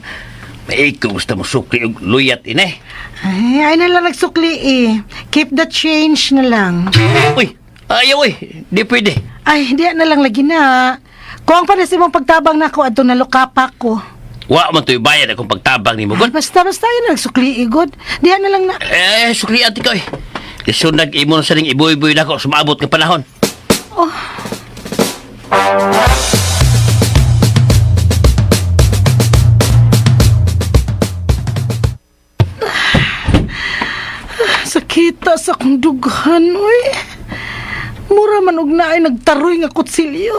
May ikaw gusto mo sukli og luyat ine. ay, ay na lang nagsukli eh. Keep the change na lang. Uy, ayaw uy, di pwede. Ay, di na lang lagi na. Kung pa na si mong pagtabang nako adto nalukapa ko. Wa man to'y bayad akong pagtabang nimo Ay, gud. basta basta yun nagsukli igod. Di na lang na. Eh, sukli ati ko eh. Lisunag imo na sa ning ibuy-buy nako sumaabot nga panahon. Oh. Sakita sa akong dughan, uy. Mura man og naay nagtaroy nga kutsilyo.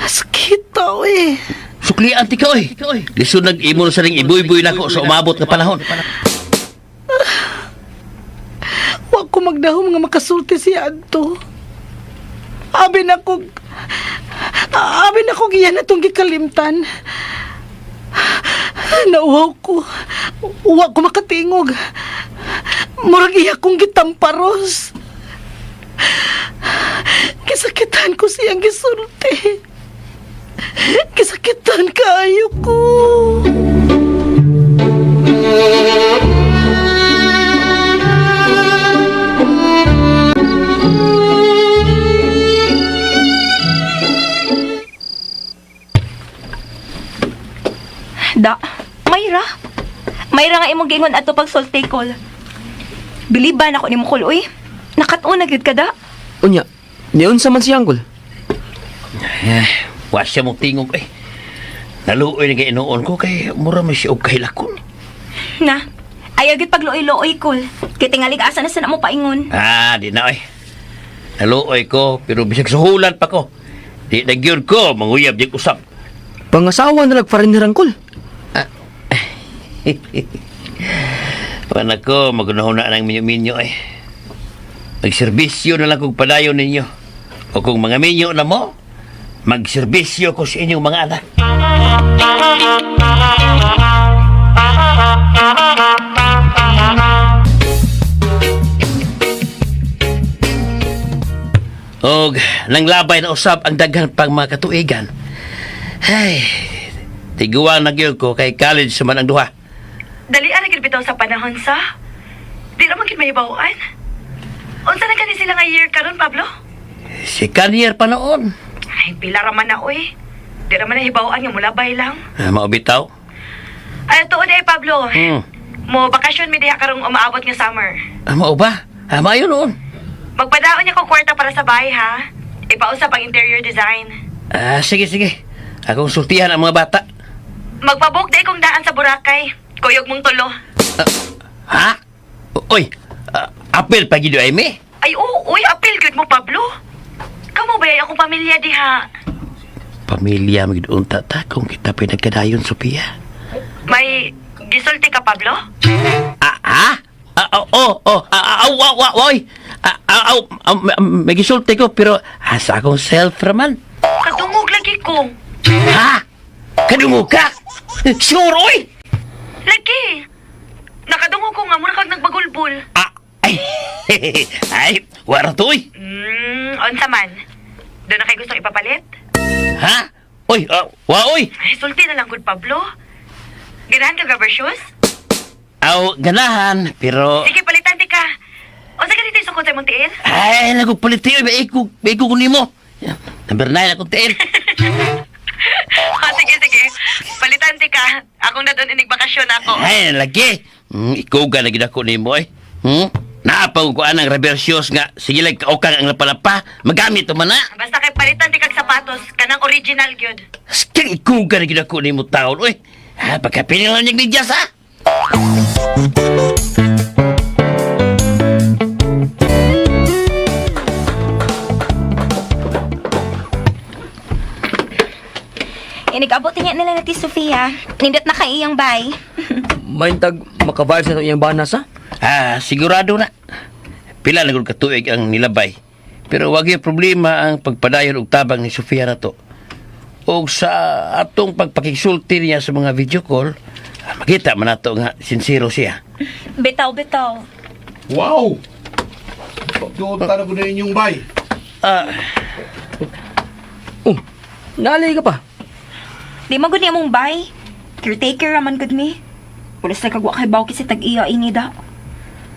Sakita, uy. Sukli ati ko eh. Lisunag imo na sa ning ibuy-buy nako sa umabot nga panahon. Wa ko magdahom nga makasulti siya adto. Abi na ko Abi na ko giyan atong gikalimtan. Nauhaw ko. Wa ko makatingog. Murag iya kong gitamparos. Gisakitan ko siyang gisulti. Gisakitan kaayo ko. Da, Mayra. Mayra nga imong giingon ato pagsulti kol. Biliban ako nimo kol uy. Nakatuon na gyud ka da. Unya, niunsa man siya, Uncle. Eh, wa siya mong tingog eh. Naluoy na kay inuon ko kay mura man siya og kahilakon. Na. Ayaw gyud pagluoy-luoy kol. Kay tingali ka asa na sa na mo paingon. Ah, di na oy. Naluoy ko pero bisag suhulan pa ko. Di na gyud ko manguyab jud usap. Pangasawa na nagfarinir, Uncle. Panak ko, magunahon na ng minyo-minyo eh. Magserbisyo na lang kong padayon ninyo. O kung mga minyo na mo, magserbisyo ko sa inyong mga anak. Og nanglabay na usab ang daghan pang mga katuigan. Ay, tiguang na gyud ko kay college man ang duha. Dali na gid bitaw sa panahon sa. Di ra man gid mahibaw-an. Unsa na kani sila nga year karon, Pablo? Second year pa noon. Ay, pila ra man na oy. Di ra man nahibaw-an nga mulabay lang. Ah, maubitaw. Ay, tuod ay Pablo. Mo bakasyon mi diha karong umaabot nga summer. Ah, mao ba? Ah, maayo noon. Magpadaon niya ko kwarta para sa bahay ha. Ipausap ang interior design. Ah, sige, sige. Akong sultihan ang mga bata. Magpabuk day kong daan sa Boracay. Kuyog mong tulo. Ha? Oy, apel pa gid ay me. Ay, oo, uy, apil gyud mo, Pablo. Kamo ba akong pamilya diha? Pamilya magid unta ta kung kita pinagkadayon, Sophia. May gisulti ka, Pablo? Ah, ha? Ah, oh, oh, oh, ah, ah, aw, aw, aw, oy. Ah, ah, aw, aw, may gisulti ko pero sa akong self raman. Kadungog lagi ko. Ha? Kadungog ka? Sure, oy! Lagi. Nakadungog ko nga mura kag nagbagulbul. Ah, ay, ay, wala to, oy. Unsa man. Doon na kay gustong ipapalit? Ha? Oy, wa, oy. Ay, sulti na lang gud, Pablo. Ganahan ka rubber shoes? Aw, ganahan, pero... Sige, palitan ti ka. Unsa ka dito sukod sa imong tiil? Ay, nagpalit tayo, may iko, may iko ko nimo. Number 9 akong tiil. Ah, sige, sige. Palitan ti ka. Akong dadon inig bakasyon ako. Ay, lagi. Ikaw ka na gid ako nimo eh. Naapaw ko anang reverse nga. Sige lang, kaukang ang lapalapa. Magamit man na. Basta kay palitan ti kag sapatos, kanang original gyud. Kang ikaw ka na gid ako nimo taon, oy. Ha, pagkapili lang niyang medyas, ha? Inigabot niya nila na ti Sofia. Nindot na kay iyang bay. Maintag makavibe sa iyang banas ha. Ah, sigurado na. Pila na gud katuig ang nilabay. Pero wag yung problema ang pagpadayon og tabang ni Sofia na to. Og sa atong pagpakisulti niya sa mga video call, makita man nato nga sincero siya. Bitaw, bitaw. Wow! Doon na ko na inyong bay. Ah, Oh, naalay ka pa. Di man gud niya mong bay. Caretaker raman gud mi. Wala sa kagwa kay bawki sa tag-iya ini da.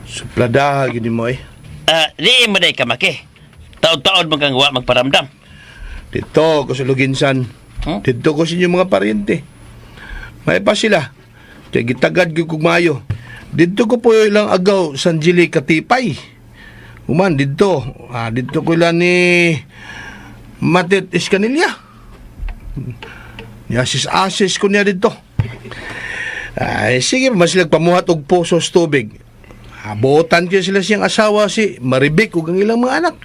Suplada, gini mo eh. Di mo day kamaki. Taon-taon man kang wa magparamdam. Dito ko sa Luginsan. Hmm? Dito ko sa inyong mga paryente. May pa sila. Kaya gitagad ko kog maayo. Dito ko po ilang agaw Sanjili Katipay. Human, dito. Ah, dito ko ilan ni Matet Escanilla. Ni asis-asis ko niya dito. Ay, sige, masilag pamuhat og posos tubig. Abotan kayo sila siyang asawa si Maribik ug ang ilang mga anak.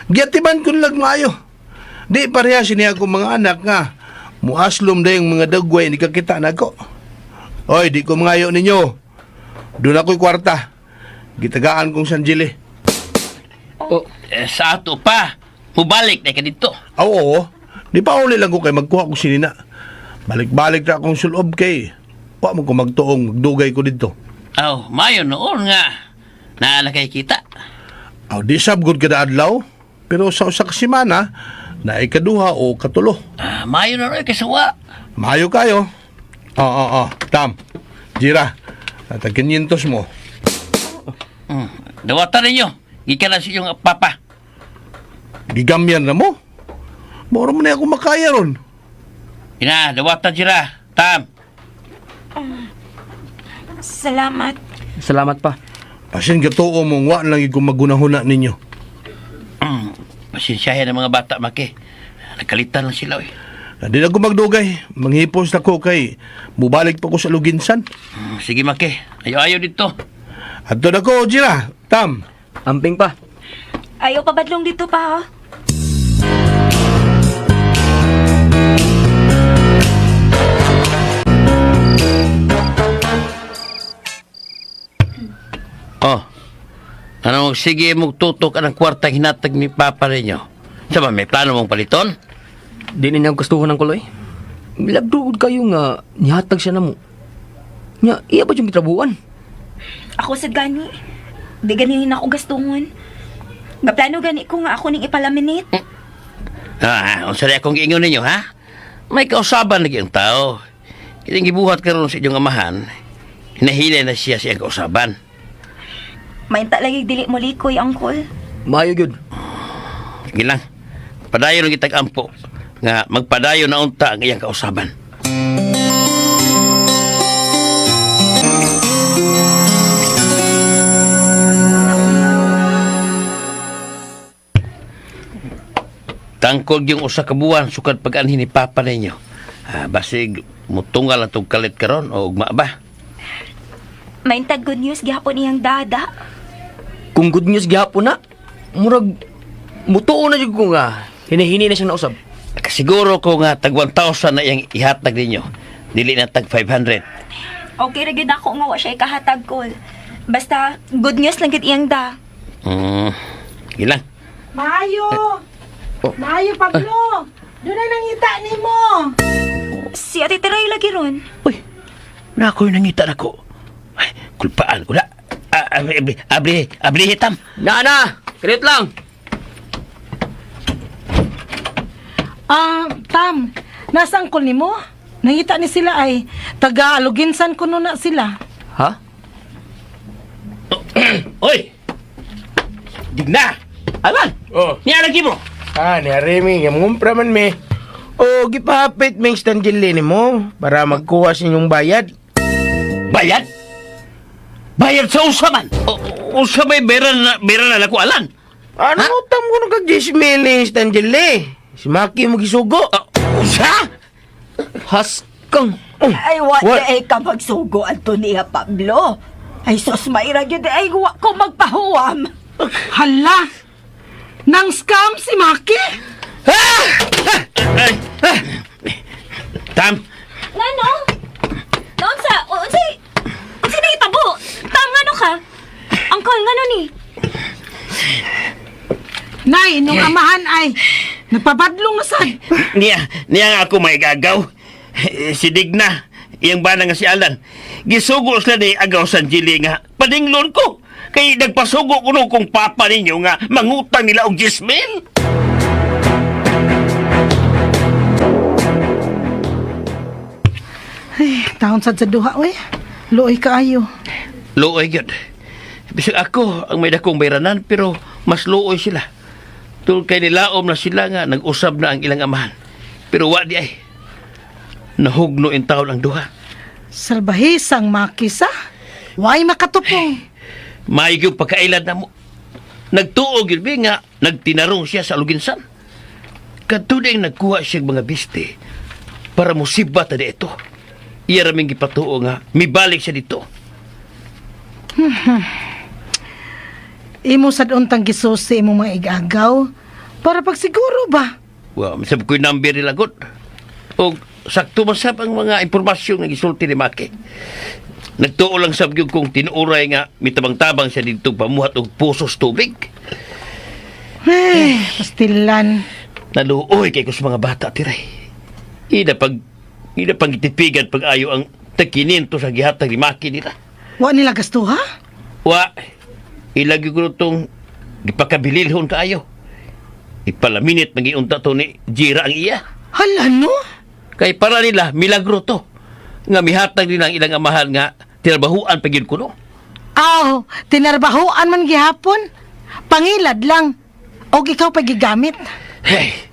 Giatiban ko nilag maayo. Di pareha niya akong mga anak nga muaslom na yung mga dagway ni kakita nako. Oy, di ko mangayo ninyo. Doon ako'y kwarta. Gitagaan kong sanjili. Oh, Eh, sa ato pa, mubalik na ka dito. Ah, Oo, di pa uli lang ko kay magkuha kong sinina. Balik-balik na akong sulob kay. Wa mo ko magtuong, magdugay ko dito. Aw, mayo noon nga. Naa na kay kita. Aw, di sab good kada adlaw. Pero sa usa ka semana, na ikaduha o katulo. Ah, mayo na roy kaysa wa. Mayo kayo. Oo, oo, oo. Tam. Jira. At ang 500 mo. Dawatan ninyo. Gikan na sa inyong papa. Gigamyan na mo. Moro mo na ako makaya ron. Ina, dawatan sila. Tam. Salamat. Salamat pa. Pasin gatuo mong wa lang yung magunahuna ninyo. Pasensyahin ang mga bata, Maki. Nagkalitan lang sila, oy. Di na ko magdugay. Manghipos na ko kay mubalik pa ko sa Luginsan. Sige, Maki. Ayo-ayo dito. Adto na ko, Jira. Tam. Amping pa. Ayaw pabadlong dito pa, oh. Oh. Ano, sige mong tutok ang kwarta hinatag ni Papa ninyo. Sa ba, may plano mong paliton? Di na niya gustuhan ng kuloy. Milagdugod kayo nga nihatag siya na mo. Nya, iya ba yung gitrabuan? Ako sa gani. Di gani na ako gastungon. Gaplano gani ko nga ako ning ipalaminate. Ah, unsa rin akong giingon ninyo, ha? May kausaban lagi ang tao. Kining gibuhat karon sa inyong amahan, hinahilay na siya sa iyang kausaban. Mainta lagi dili mo likoy, uncle. Maayo gyud. Sige lang. Padayon ang kitag ampo nga magpadayon na unta ang iyang kausaban. Tangkol yung usa ka buwan sukad pag-anhin ni Papa ninyo. Ah, basig mutungal ang tong kalit karon o ugma ba? Maintag good news gihapon iyang dada. Kung good news gihapon na, murag mutuo na jud ko nga hinihini na siyang nausab. Kasiguro ko nga tag 1,000 na iyang ihatag ninyo. Dili na tag 500. Okay ra gyud ako nga wa siya ikahatag kol. Basta good news lang gyud iyang da. Ilang. Maayo! Oh. Maayo, Pablo! Doon na nangita nimo. Si Ate Teray lagi ron. Uy, na ako'y nangita na ko. Ay, kulpaan ko na. Ah, abli, abli, abli, abli hitam. Na na, credit lang. Ah, Tam, nasa angkol nimo? Nangita ni sila ay taga Aluginsan kuno na sila. Ha? Uy! Digna! Alan! Oh. Niya lagi mo! Ah, ni Remy, nga mangumpra man me. O gipahapit ming stanjili nimo para magkuha sa inyong bayad. Bayad? Bayad sa usaman! Usa may bera na nako, Alan. Ano utang mo nung kag 10 mil ni Stanjili? Si Maki mo gisugo. Ah, usa? Haskang. Oh, Ay, wa What? na ay ka magsugo, Antonia Pablo. Ay, sus, maira gyud ay wa ko magpahuwam. Hala! Nang scam si Maki? Ay. Tam, Ngano? Naunsa? Unsay? Unsay nahitabo? Tam ngano ka? Angkol ngano ni? Nay, nung amahan ay nagpabadlong na sad. niya, niya nga ako may gagaw. Eh, si Digna, iyang bana nga si Alan. Gisugo sila ni Agaw Sanjili nga, paninglon ko. Kay nagpasugo ko nung kong papa ninyo nga mangutang nila og 10,000. Ay, taon sad sa duha oy. Luoy kaayo. Luoy gyud. Bisag ako ang may dakong bayranan pero mas luoy sila. Tungod kay nilaom na sila nga nag-usab na ang ilang amahan. Pero wa di ay. Nahugno in taon ang duha. Salbahisang Maki sa. Way makatupong. Maayo gyud pagkailad na mo. Nagtuo gyud bi nga nagtinarong siya sa Aluginsan. Kadto ding nagkuha siya og mga biste para musibat na ito. Iya raming gipatuo nga mibalik siya dito. Imo sad untang gisusi imong mga igagaw para pagsiguro ba? Well, sab ko'y number nila god. O sakto man sab ang mga impormasyon nga gisulti ni Maki. Nagtuo lang sab gyud kung tinuuray nga mitabang-tabang siya dito pamuhat og pusos tubig. Ay, pastilan. Naluoy kay ko sa mga bata tiray. Ida pag ida pang gitipigan pag ayo ang tagkininto sa gihatag ni Maki nila. Wa nila gastuha? Wa ilagi ko tong gipakabililhon kaayo. Ipalaminit magiunta to ni Jira ang iya. Hala no? Kay para nila milagro to. Nga mihatag nila ang ilang amahan nga tinabahuan pa gyud kuno. Aw, tinarbahoan man gihapon. Pangilad lang. Og ikaw pa gigamit. Hey,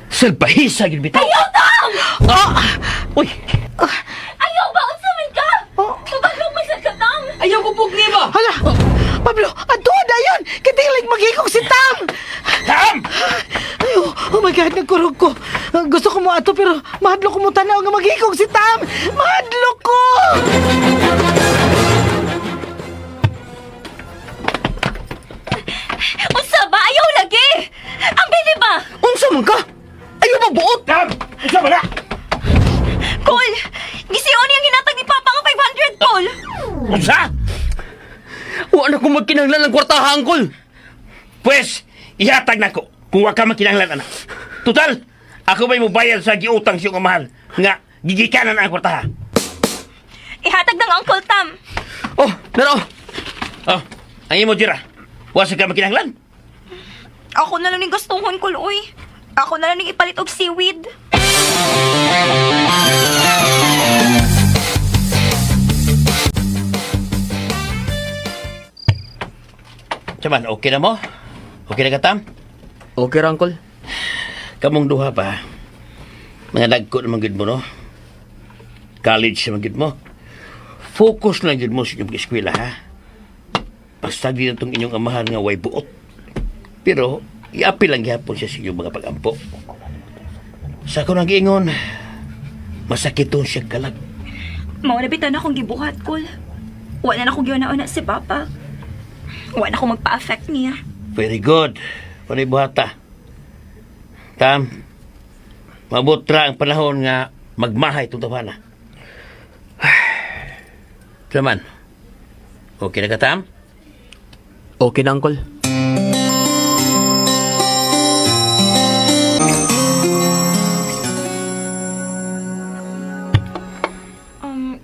salbahisa gyud bitaw. Ayaw tam! Ah! Uy, Ayaw ba unsa man ka? Oh. Mabalong man sad ka tam. Ayaw ko pugni ba? Hala! Pablo, ato dayon! Kitilig maghikog si Tam! Tam! Ay, oh, oh my God, nagkurog ko. Gusto ko mo ato pero mahadlok ko mo tanaw nga maghikog si Tam! Mahadlok ko! Unsa ba ayaw lagi? Ang bili ba? Unsa man ka? Ayaw ba buot? Tam! Unsa ba na? Kol, gisiyon niyang hinatag ni Papa nga 500 Kol. Unsa? Wa na ko magkinahanglan ng kwartaha, angkol. Pwes, ihatag nako kung wa ka makinahanglan anak. Total, ako may mubayad sa giutang siyong amahan nga gigikanan ang kwartaha. Ihatag ng Uncle Tam. Oh, naro. Oh, ang imo Jira. Wa sa ka makinahanglan. Ako na lang ning gastuhon Kol, uy. Ako na lang ning ipalit og seaweed. Chaman, okay na mo? Okay na ka, Tam? Okay ra, angkol. Kamong duha pa. Mga dagko naman gid mo, no? College naman gid mo. Focus lang gid mo sa inyong eskwela, ha? Basta di na itong inyong amahan nga way buot. Pero, Iapil lang gihapon siya sa inyong mga pag-ampo. Sa ako nang giingon, masakiton siya kalag. Mao na bitaw na akong gibuhat, Kol. Wala na akong giuna-una si Papa. Wala na akong magpa-affect niya. Very good. Wala buhata. Tam, mabutra ang panahon nga magmahay itong tawhana. Taman, okay na ka, Tam? Okay na, Uncle.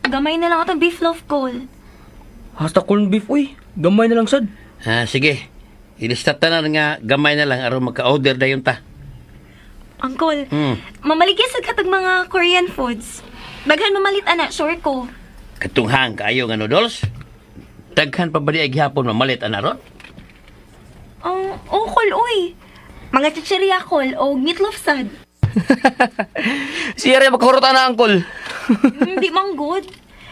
Gamay na lang atong beef loaf, Kol. Hasta corned beef, uy. Gamay na lang sad. Ah, sige. Ilista tanan nga gamay na lang aron maka-order na yun ta. Uncle, Hmm. mamaligya sa katag mga Korean foods. Daghan mamalit ana, sure ko. Katunghang kaayo nga noodles. Daghan pa ba di ay gihapon mamalit ana ron? Ang oh, kol, uy. Mga chichirya, Kol, o meatloaf sad. Siya rin makahurot na, Uncle. Hindi man good.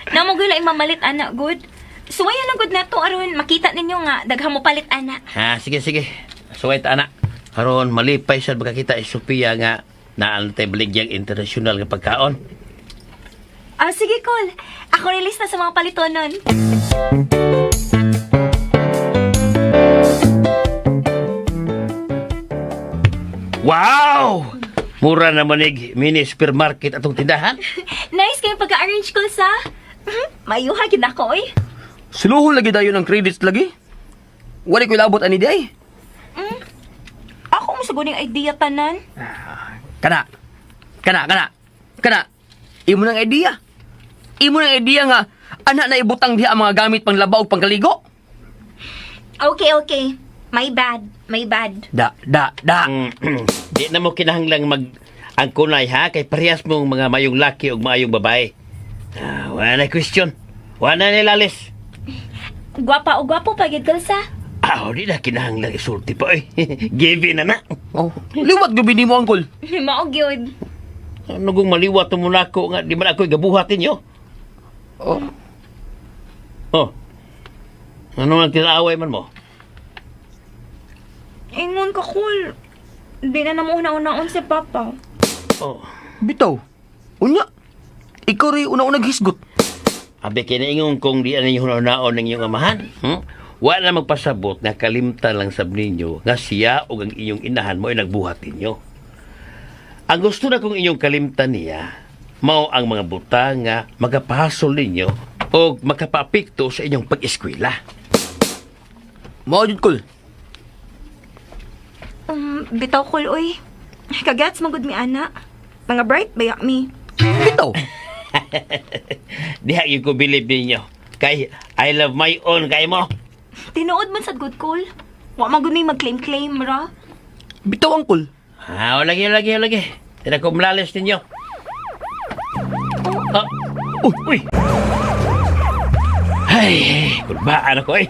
Namo gyud lang mamalit ana good. Suwayan lang good na to aron makita ninyo nga daghan mo palit ana. Ha, sige sige. Suway ta ana. Aron malipay sad makakita si Sophia nga naan tay baligyang international nga pagkaon. Ah, sige Kol. Ako release na sa mga palitonon. Wow! Mura na manig mini supermarket atong tindahan. Nice kayo pagka-arrange ko sa. Mayuha gid ako oy. Suluhon lagi dayon ang credits lagi. Wala ko ilabot ani di ay. Ako mo sa guning idea tanan. Kana. Kana, kana. Kana. Imo nang idea. Imo nang idea nga ana na ibutang diha ang mga gamit pang laba ug pangkaligo. Okay, okay. My bad. My bad. Da, da, da. Di na mo kinahanglang mag ang kunay ha kay parehas mong mga mayong laki ug maayong babae. Ah, wala na question. Wala na nilalis. Gwapa o gwapo pa gid sa. Ah, di na kinahanglang isulti pa eh. Given na na. Oh, liwat gabi nimo, Uncle. Mao gyud. Ano kung maliwat mo nako nga di man ako gabuhat ninyo? Oh. Oh. Ano ang kinaaway man mo? Ingon ka Kol. Di na namo una-unaon si Papa. Oh. Bitaw. Unya. Ikaw rin una-una hisgot. Abi kinaingon kung di na ninyo hunaon ng inyong amahan. Wa na magpasabot nga kalimtan lang sab ninyo nga siya o ang inyong inahan mo ay nagbuhat ninyo. Ang gusto na kong inyong kalimtan niya, mao ang mga butang nga magapahasol ninyo o makapaapekto sa inyong pag-eskwela. Mao jud, Kol. Bitaw Kol oy. Kagats magud mi ana. Mga bright bayak mi. Bitaw. Diha yung ko believe ninyo. Kay I love my own kay mo. Tinuod man sad good Kol. Wa man gud mi mag-claim-claim ra. Bitaw, Uncle. Ah, lagi lagi lagi. Tira ko mlalis ninyo. Ah, uy, uy. Ay, kulbaan ako eh.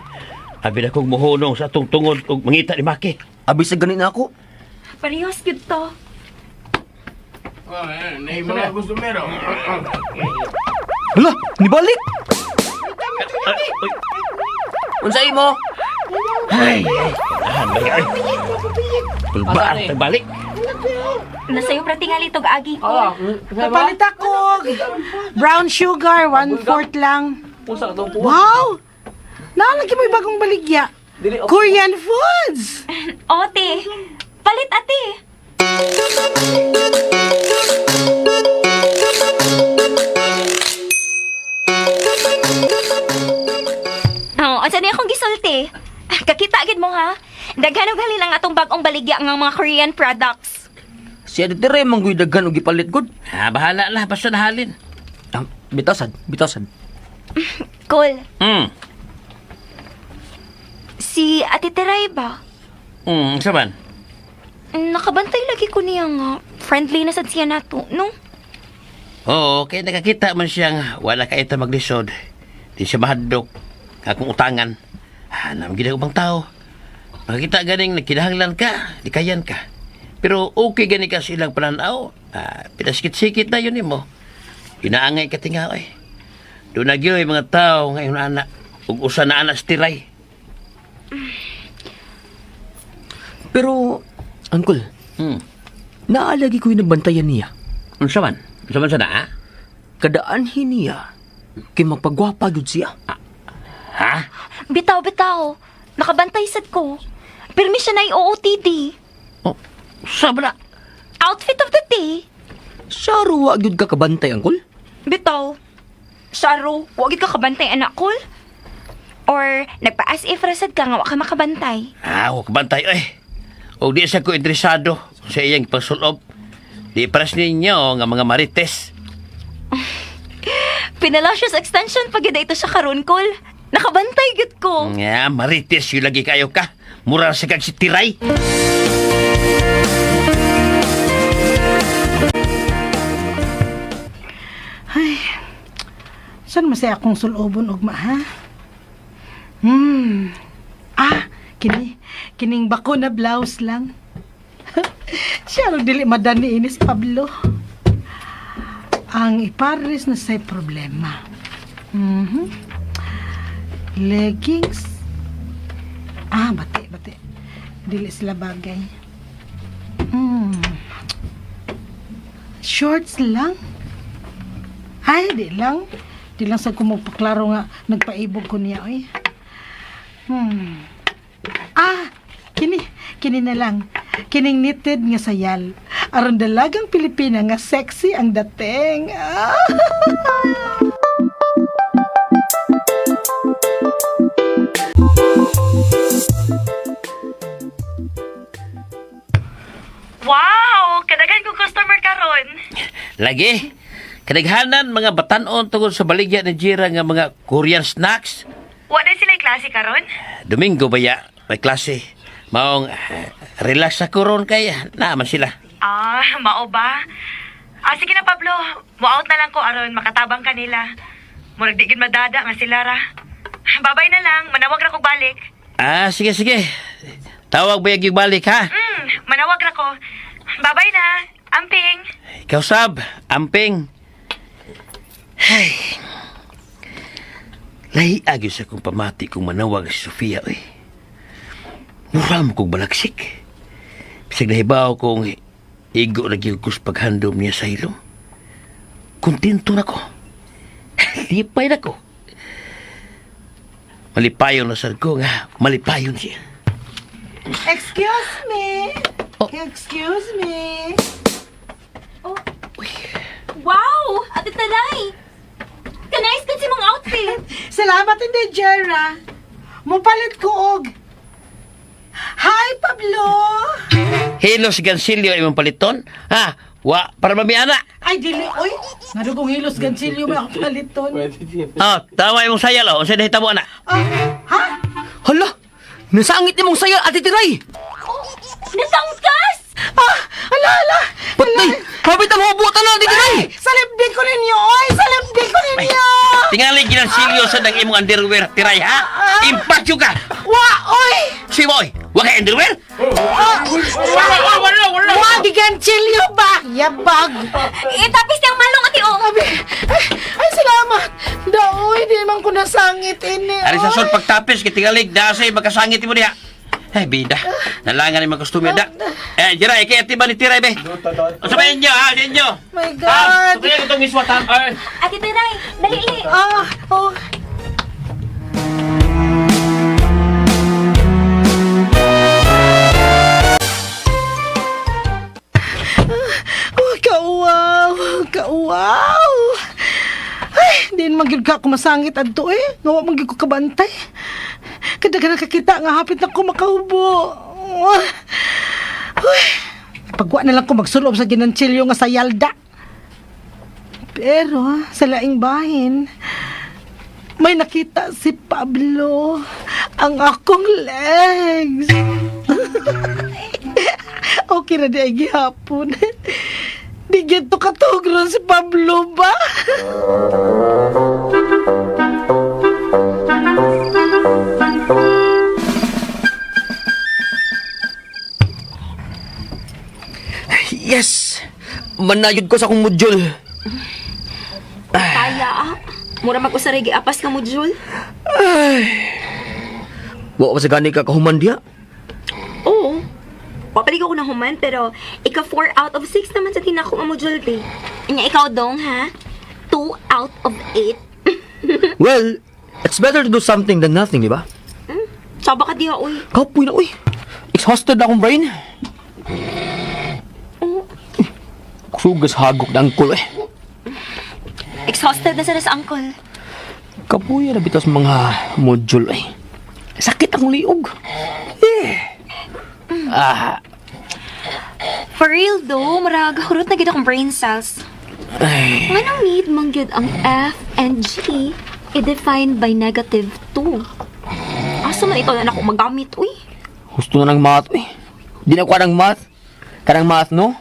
Abi na kong muhunong sa atong tungod og mangita ni Maki. Abi sa ganit na ako. Parehas gyud to. Oh, eh, mga gustumero. Hala, nibalik. Ay, uy. Unsa imo? Ay, ay, kulbaan ba ay. Kulbaan, tagbalik. Nasayo pra tingali tog agi ko. Kapalit ako. Brown sugar, 1/4 lang. Wow! Naalagi mo'y bagong baligya. Korean foods! Ote, palit ate. Oh, unsa ni akong gisulti? Kakita gid mo ha. Daghan og halin ang atong bag-ong baligya nga mga Korean products. Siya diri manggoy daghan og gipalit gud. Ah, bahala lah, basta nahalin. Ah, bitaw sad, bitaw sad. Cool. Si Ate Teray ba? Sa man? Nakabantay lagi ko niya nga. Friendly na sad siya nato, no? Oo, kay nakakita man siyang wala ka ita maglisod. Di siya mahadlok. Akong utangan. Hanam gid ako bang tao. Makita ganing nagkinahanglan ka, di kayan ka. Pero okay gani ka sa ilang pananaw. Ah, pinasikit-sikit na yun nimo. Inaangay ka tingaw eh. Doon na gyud mga tao ngayon anak. Ug usa na anak sa tiray. Pero Uncle, naalagi ko yung nabantayan niya. Unsa man? Unsa man sa naa? Kadaanhin niya kay magpagwapa gyud siya. Ha? Bitaw, bitaw. Nakabantay sad ko. Pirmi siya na OOTD. Oh, sa ba na? Outfit of the day. Saro wa gyud ka kabantay, Uncle? Bitaw. Sharo, wa gyud ka kabantay anak ko. Or nagpa-as if rasad ka nga wa ka makabantay. Ah, wag bantay oy. Og di sa ko interesado sa iyang pagsulob. Di paras ninyo nga mga marites. Pinalashes extension pag ito siya karon kol. Nakabantay gyud ko. Nga, marites yung lagi kayo ka. Mura sa kag si Tiray. Ay, saan masaya akong sulobon ugma, ha? Ah, kini, kining bako na blouse lang. Siya ro dili madani inis Pablo. Ang ipares na say problema. Leggings. Ah, bati, bati. Dili sila bagay. Shorts lang. Ay, di lang. Di lang sa kumagpaklaro nga nagpaibog ko niya, oy. Ah, kini, kini na lang. Kining knitted nga sayal. Aron dalagang Pilipina nga sexy ang dating. Ah. Wow! Kadagan kong customer karon. Lagi. Kadaghanan mga batanon tungod sa baligya ni Jira nga mga Korean snacks. Wa na sila klase karon? Domingo ba ya? May klase. Maong relax ako ron kay naaman sila. Ah, mao ba? Ah, sige na Pablo. Mo-out na lang ko aron makatabang kanila. Murag di gid madada nga sila ra. Babay na lang, manawag ra ko balik. Ah, sige, sige. Tawag ba yung balik, ha? Manawag ra ko. Babay na. Amping. Ikaw, Sab. Amping. Ay. Lahi agyo sa kong pamati kung manawag si Sofia, oy. Mura mo kong balaksik. Bisag nahibaw kong igo na gyud ko sa paghandom niya sa ilong. Kontento na ko. Lipay na ko. Malipayon na sad ko nga. Malipayon siya. Excuse me. Excuse me. Wow! Ate Taray! Kanais ka si mong outfit. Salamat hindi, Jera. Mupalit ko og. Hi, Pablo. Hilo si Gansilyo imong paliton. Ha? Wa, para mamiana. Ay, dili, oy. Ngadugong hilos gansilyo may ako paliton. Oh, tama imong sayal oh. Unsay nahitabo ana? Ah, ha? Hala! Nasangit nimong sayal, Ate Tiray! Nasangkas! Ah, ala, ala. Patay! Hapit ang hubutan na, Ate Tiray! Salibdi ko ninyo, oy. Salibdi ko ninyo. Tingali ginansilyo sa dang imong underwear tiray ha? Impact ka. Wa, oy. Si boy, wa kay underwear? Wala, wala, wala. Wa, giganchilyo ba? Yabag. Itapis niyang malong ate oh. Abi, ay, ay, salamat. Daoy, di man ko nasangit ini. Ari sa oy. sol pagtapis kay tingali dasay makasangit mo diha. Ay bida. Nalangan ni mga customer da. Eh, jira ikay ati ba ni tiray be? Unsa ba inyo ha? Sa inyo? My God. Tuloy ko tong iswat ha. Ay. Ate Taray, dali li. Ah, oh. Oh, kauwaw, kauwaw. Ay, di man gyud ka kumasangit adto eh. Nga wa man gyud ko kabantay. Kada ka nakakita nga hapit na ko makahubo. Uy, pagwa na lang ko magsulob sa ginanchilyo nga sa yalda. Pero sa laing bahin, may nakita si Pablo ang akong legs. Okay na di ay gihapon. Di gyud to katugron si Pablo ba? Yes! Manayod ko sa akong module. Kaya ah. Mura mag-usaray giapas nga module. Wa pa sa gani ka kahuman diya. Oo. Papalig ako na human, pero ika 4 out of 6 naman sa tinako nga module, be. Nya ikaw dong, ha? 2 out of 8. Well, it's better to do something than nothing, di ba? Saba ka diha, uy. Kapoy na, uy. Exhausted na akong brain. Sugas hagok na angkol, eh. Exhausted na sa sa uncle. Kapoy na bitas mga module, eh. Sakit akong liog. Eh. Ah, For real though, marag hurot na gid akong brain cells. Ay. Nganong need man gyud ang F and G i-define by negative 2? Asa man ito na ako magamit, uy? Gusto na ng math, eh. Di na ko ng math. Kanang math, no?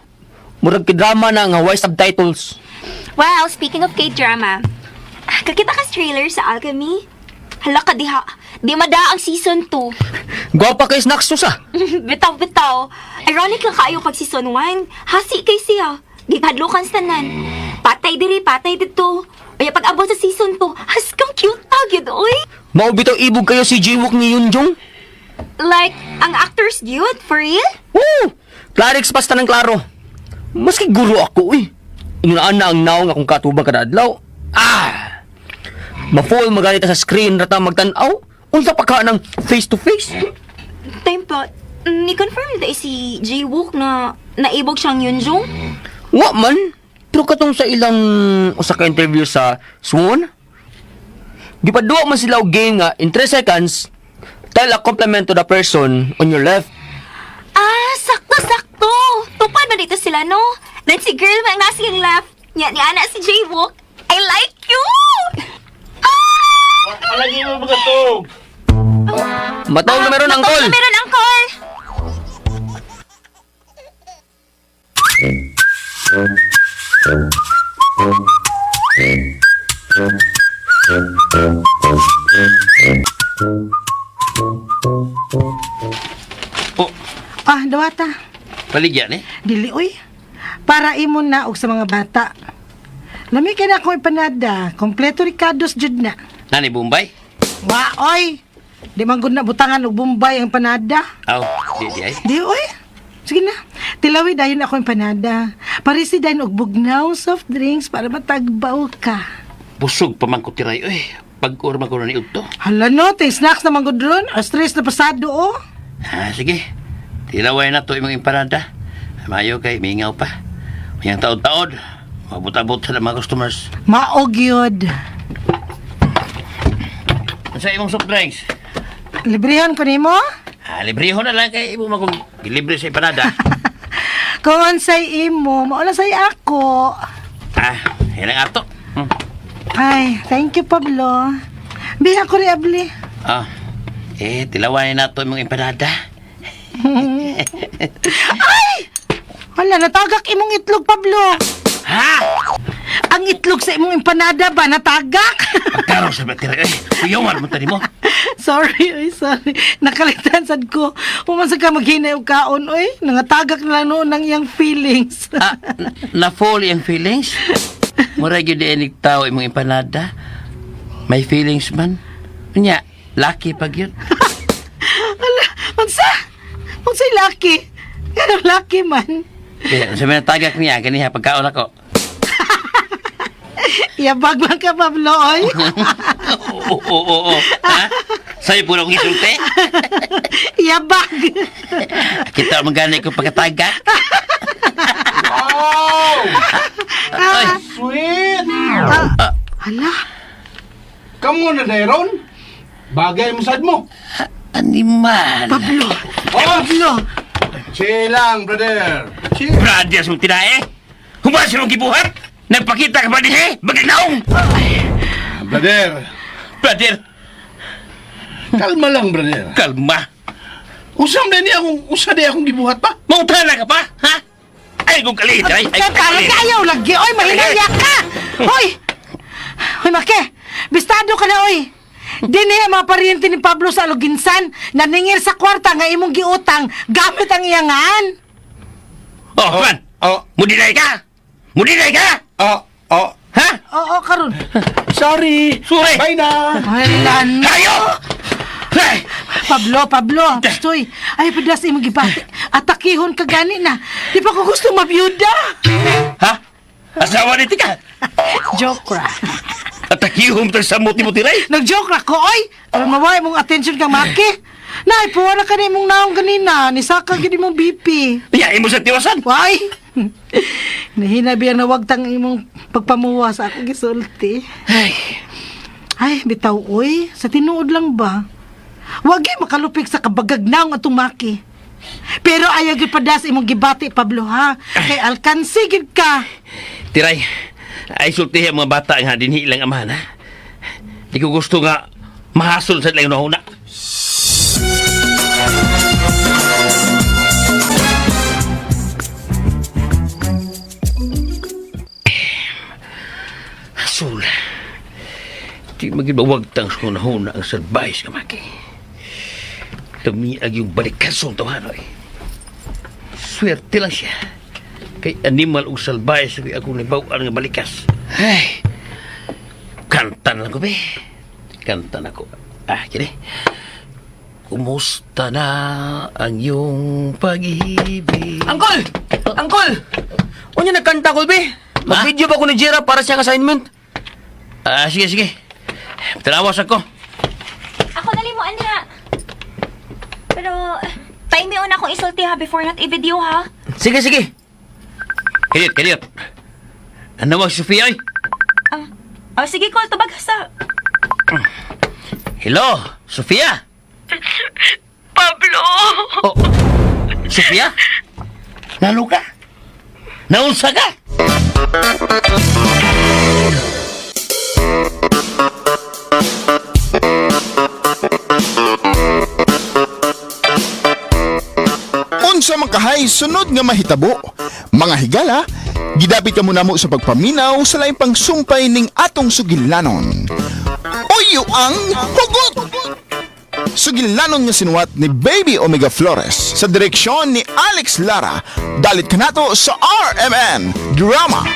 Murag kidrama na nga, why subtitles? Well, speaking of K-drama, kakita ka sa trailer sa Alchemy? Hala ka diha. Di mada ang season 2. Gwapa kay snacks sus, ah. Bitaw, bitaw. Ironic lang kaayo pag season 1. Hasi kay siya. Gikadlukan sa tanan. Patay diri, patay dito. Kaya pag abot sa season 2, haskang cute ta gyud oy. Mao bitaw ibog kayo si Jiwook ni Yunjong? Like, ang actors gyud, for real? Woo! Clarix basta ng klaro. Maski guro ako, eh. Inunaan na ang naong akong katubang kada adlaw. Ah! Ma-fall maganita sa screen rata magtan-aw. Unsa pa ka ng face to face? Time pa, ni-confirm na si Jaewook na naibog siyang Yunjong? Wa man. Pero katong sa ilang usa ka interview sa Swoon, gipaduwa man sila og game nga in 3 seconds tell a compliment to the person on your left. Ah, sakto-sakto! Tupad ba dito sila, no? Then si girl man ang nasa iyang left. Nya, ni ana si Jaewook. I like you! Ah! Palagi mo mga tog. Matawag na meron, Matawag angkol! na meron, angkol! Oh, Ah, dawata. paligyan eh. Dili oy. Para imo na og sa mga bata. Lami kay na akong empanada. Kompleto ricados jud na. Nani Bombay? Wa oy. Di man gud na butangan og Bombay ang empanada. Aw, di di ay. Di oy. Sige na. Tilawi dayon ako empanada. Parisi dayon og bugnaw soft drinks para matagbaw ka. Busog pa man ko tiray oy. Pag-or man ko na ni Udto. Hala no, ting snacks na man gud ron. Stress na pasado oh. Ah, sige. Tilaway na to imong empanada. Mayo kay mingaw pa. Mayang taod-taod. Mabot-abot sa mga customers. Maog yun. Sa imong soft drinks? Librehon ko nimo? Ah, libreho na lang kay imo magong gilibre sa empanada. Kung unsay imo, mao na say ako. Ah, yan ang ato. Ay, thank you, Pablo. Biha ko rin, abli. Ah, eh, tilaway na to imong empanada. Ay! Hala, natagak imong itlog, Pablo. Ha? Ang itlog sa imong empanada ba, natagak? Pagkaroon sa battery, eh, kuyawan mo tani mo. Sorry, oy, sorry. Nakalitan sad ko. Pumasok ka maghinay og kaon, oy. Nangatagak na lang noon ang iyang feelings. Ah, na-fall iyang feelings? Mura gyud di tao imong empanada. May feelings man. Unya, lucky pag yun. Hala, unsa? Unsay lucky? Ganang lucky man. Kaya, sa mga tagak niya, ganiha, pagkaon ako. Yabag man ka, Pablo, oy. Oo, oo, oo, oo. Ha? Sa'yo po na akong isulti? Yabag. Kita man gani ko pagkatagak. Wow! Ay, Sweet! Hala, Kamu na dayron? Bagay mo sad mo. animal. Pablo. Oh! Pablo. Chill lang, brother. Chill. Brad, mong tinae. Humas mong gibuhat. Nagpakita ka ba dihe? Bagay naong! Brother, Brother, kalma lang, brother. kalma. Usam na niya akong, usa na akong gibuhat pa. Mautana ka pa, ha? Ay, kung kalit, ay, ay, Kaya kung kalit. ayaw lagi, oy, mahinaya ka. Hoy! Hoy, Make, bistado ka na, oy. Dini ang mga paryente ni Pablo sa Aluginsan, naningil sa kwarta nga imong giutang gamit ang iyangan. Oh, Juan, Oh, mudinay ka! Mudinay ka! oh, oh. Ha? Oo, karon. Sorry. Sorry. Bye na. Hala, no. Hayo! Ay! Pablo, Pablo, Stoy. Ay, padas imong gibati. Atakihon ka gani na. Di pa ko gusto mabiyuda. Ha? Asawa ni tika. Joke ra. Atakihon ta sa muti mo tiray. Nag-joke ra ko, oy! Aron mawala mong attention kang Maki. Nay, puwa na ka na imong naong ganina. Nisaka gid imong BP. Iyain mo sa tiwasan. Why? Nahinabi ang nawagtang imong pagpamuwa sa akong gisulti. Ay, Ay, bitaw, oy. Sa tinuod lang ba? Wagi makalupig sa kabagag naong atong Maki. Pero ayaw gyud padas imong gibati, Pablo, ha? Kay alkansi gid ka. Tiray, ay sultihi ang mga bata nga dinhi ilang amahan, ha? Di ko gusto nga mahasol sa ilang nahuna. Hasol. Di magibawagtang sa nahuna ang salbayis nga maki. Tumiag yung balikasong tawhanoy. Swerte lang siya. Kay animal ug salbahe sa akong nibaw-an nga balikas. Ay, kanta na lang ko, be. Kanta na ko. Ah, kini. Kumusta na ang iyong pag-ibig? Angkol! Angkol! Unya nagkanta ko, be. Mag-video ba ko ni Jera para siyang assignment? Ah, sige, sige. Tanawas ako. Ako na mo ana. Pero time una akong isulti ha before not i-video ha. Sige, sige. Kadiyot, kadiyot. Ano si Sofia, ay? Ah, oh, sige call tubag sa. Hello, Sofia? Pablo! Oh, Sofia? Nalo ka? Naunsa ka? Unsa man kahay sunod nga mahitabo? Mga higala, gidapit ka muna mo sa pagpaminaw sa laing pangsumpay ning atong sugilanon. Uyo ang hugot! Sugilanon nga sinuwat ni Baby Omega Flores sa direksyon ni Alex Lara. Dalit kanato sa RMN Drama.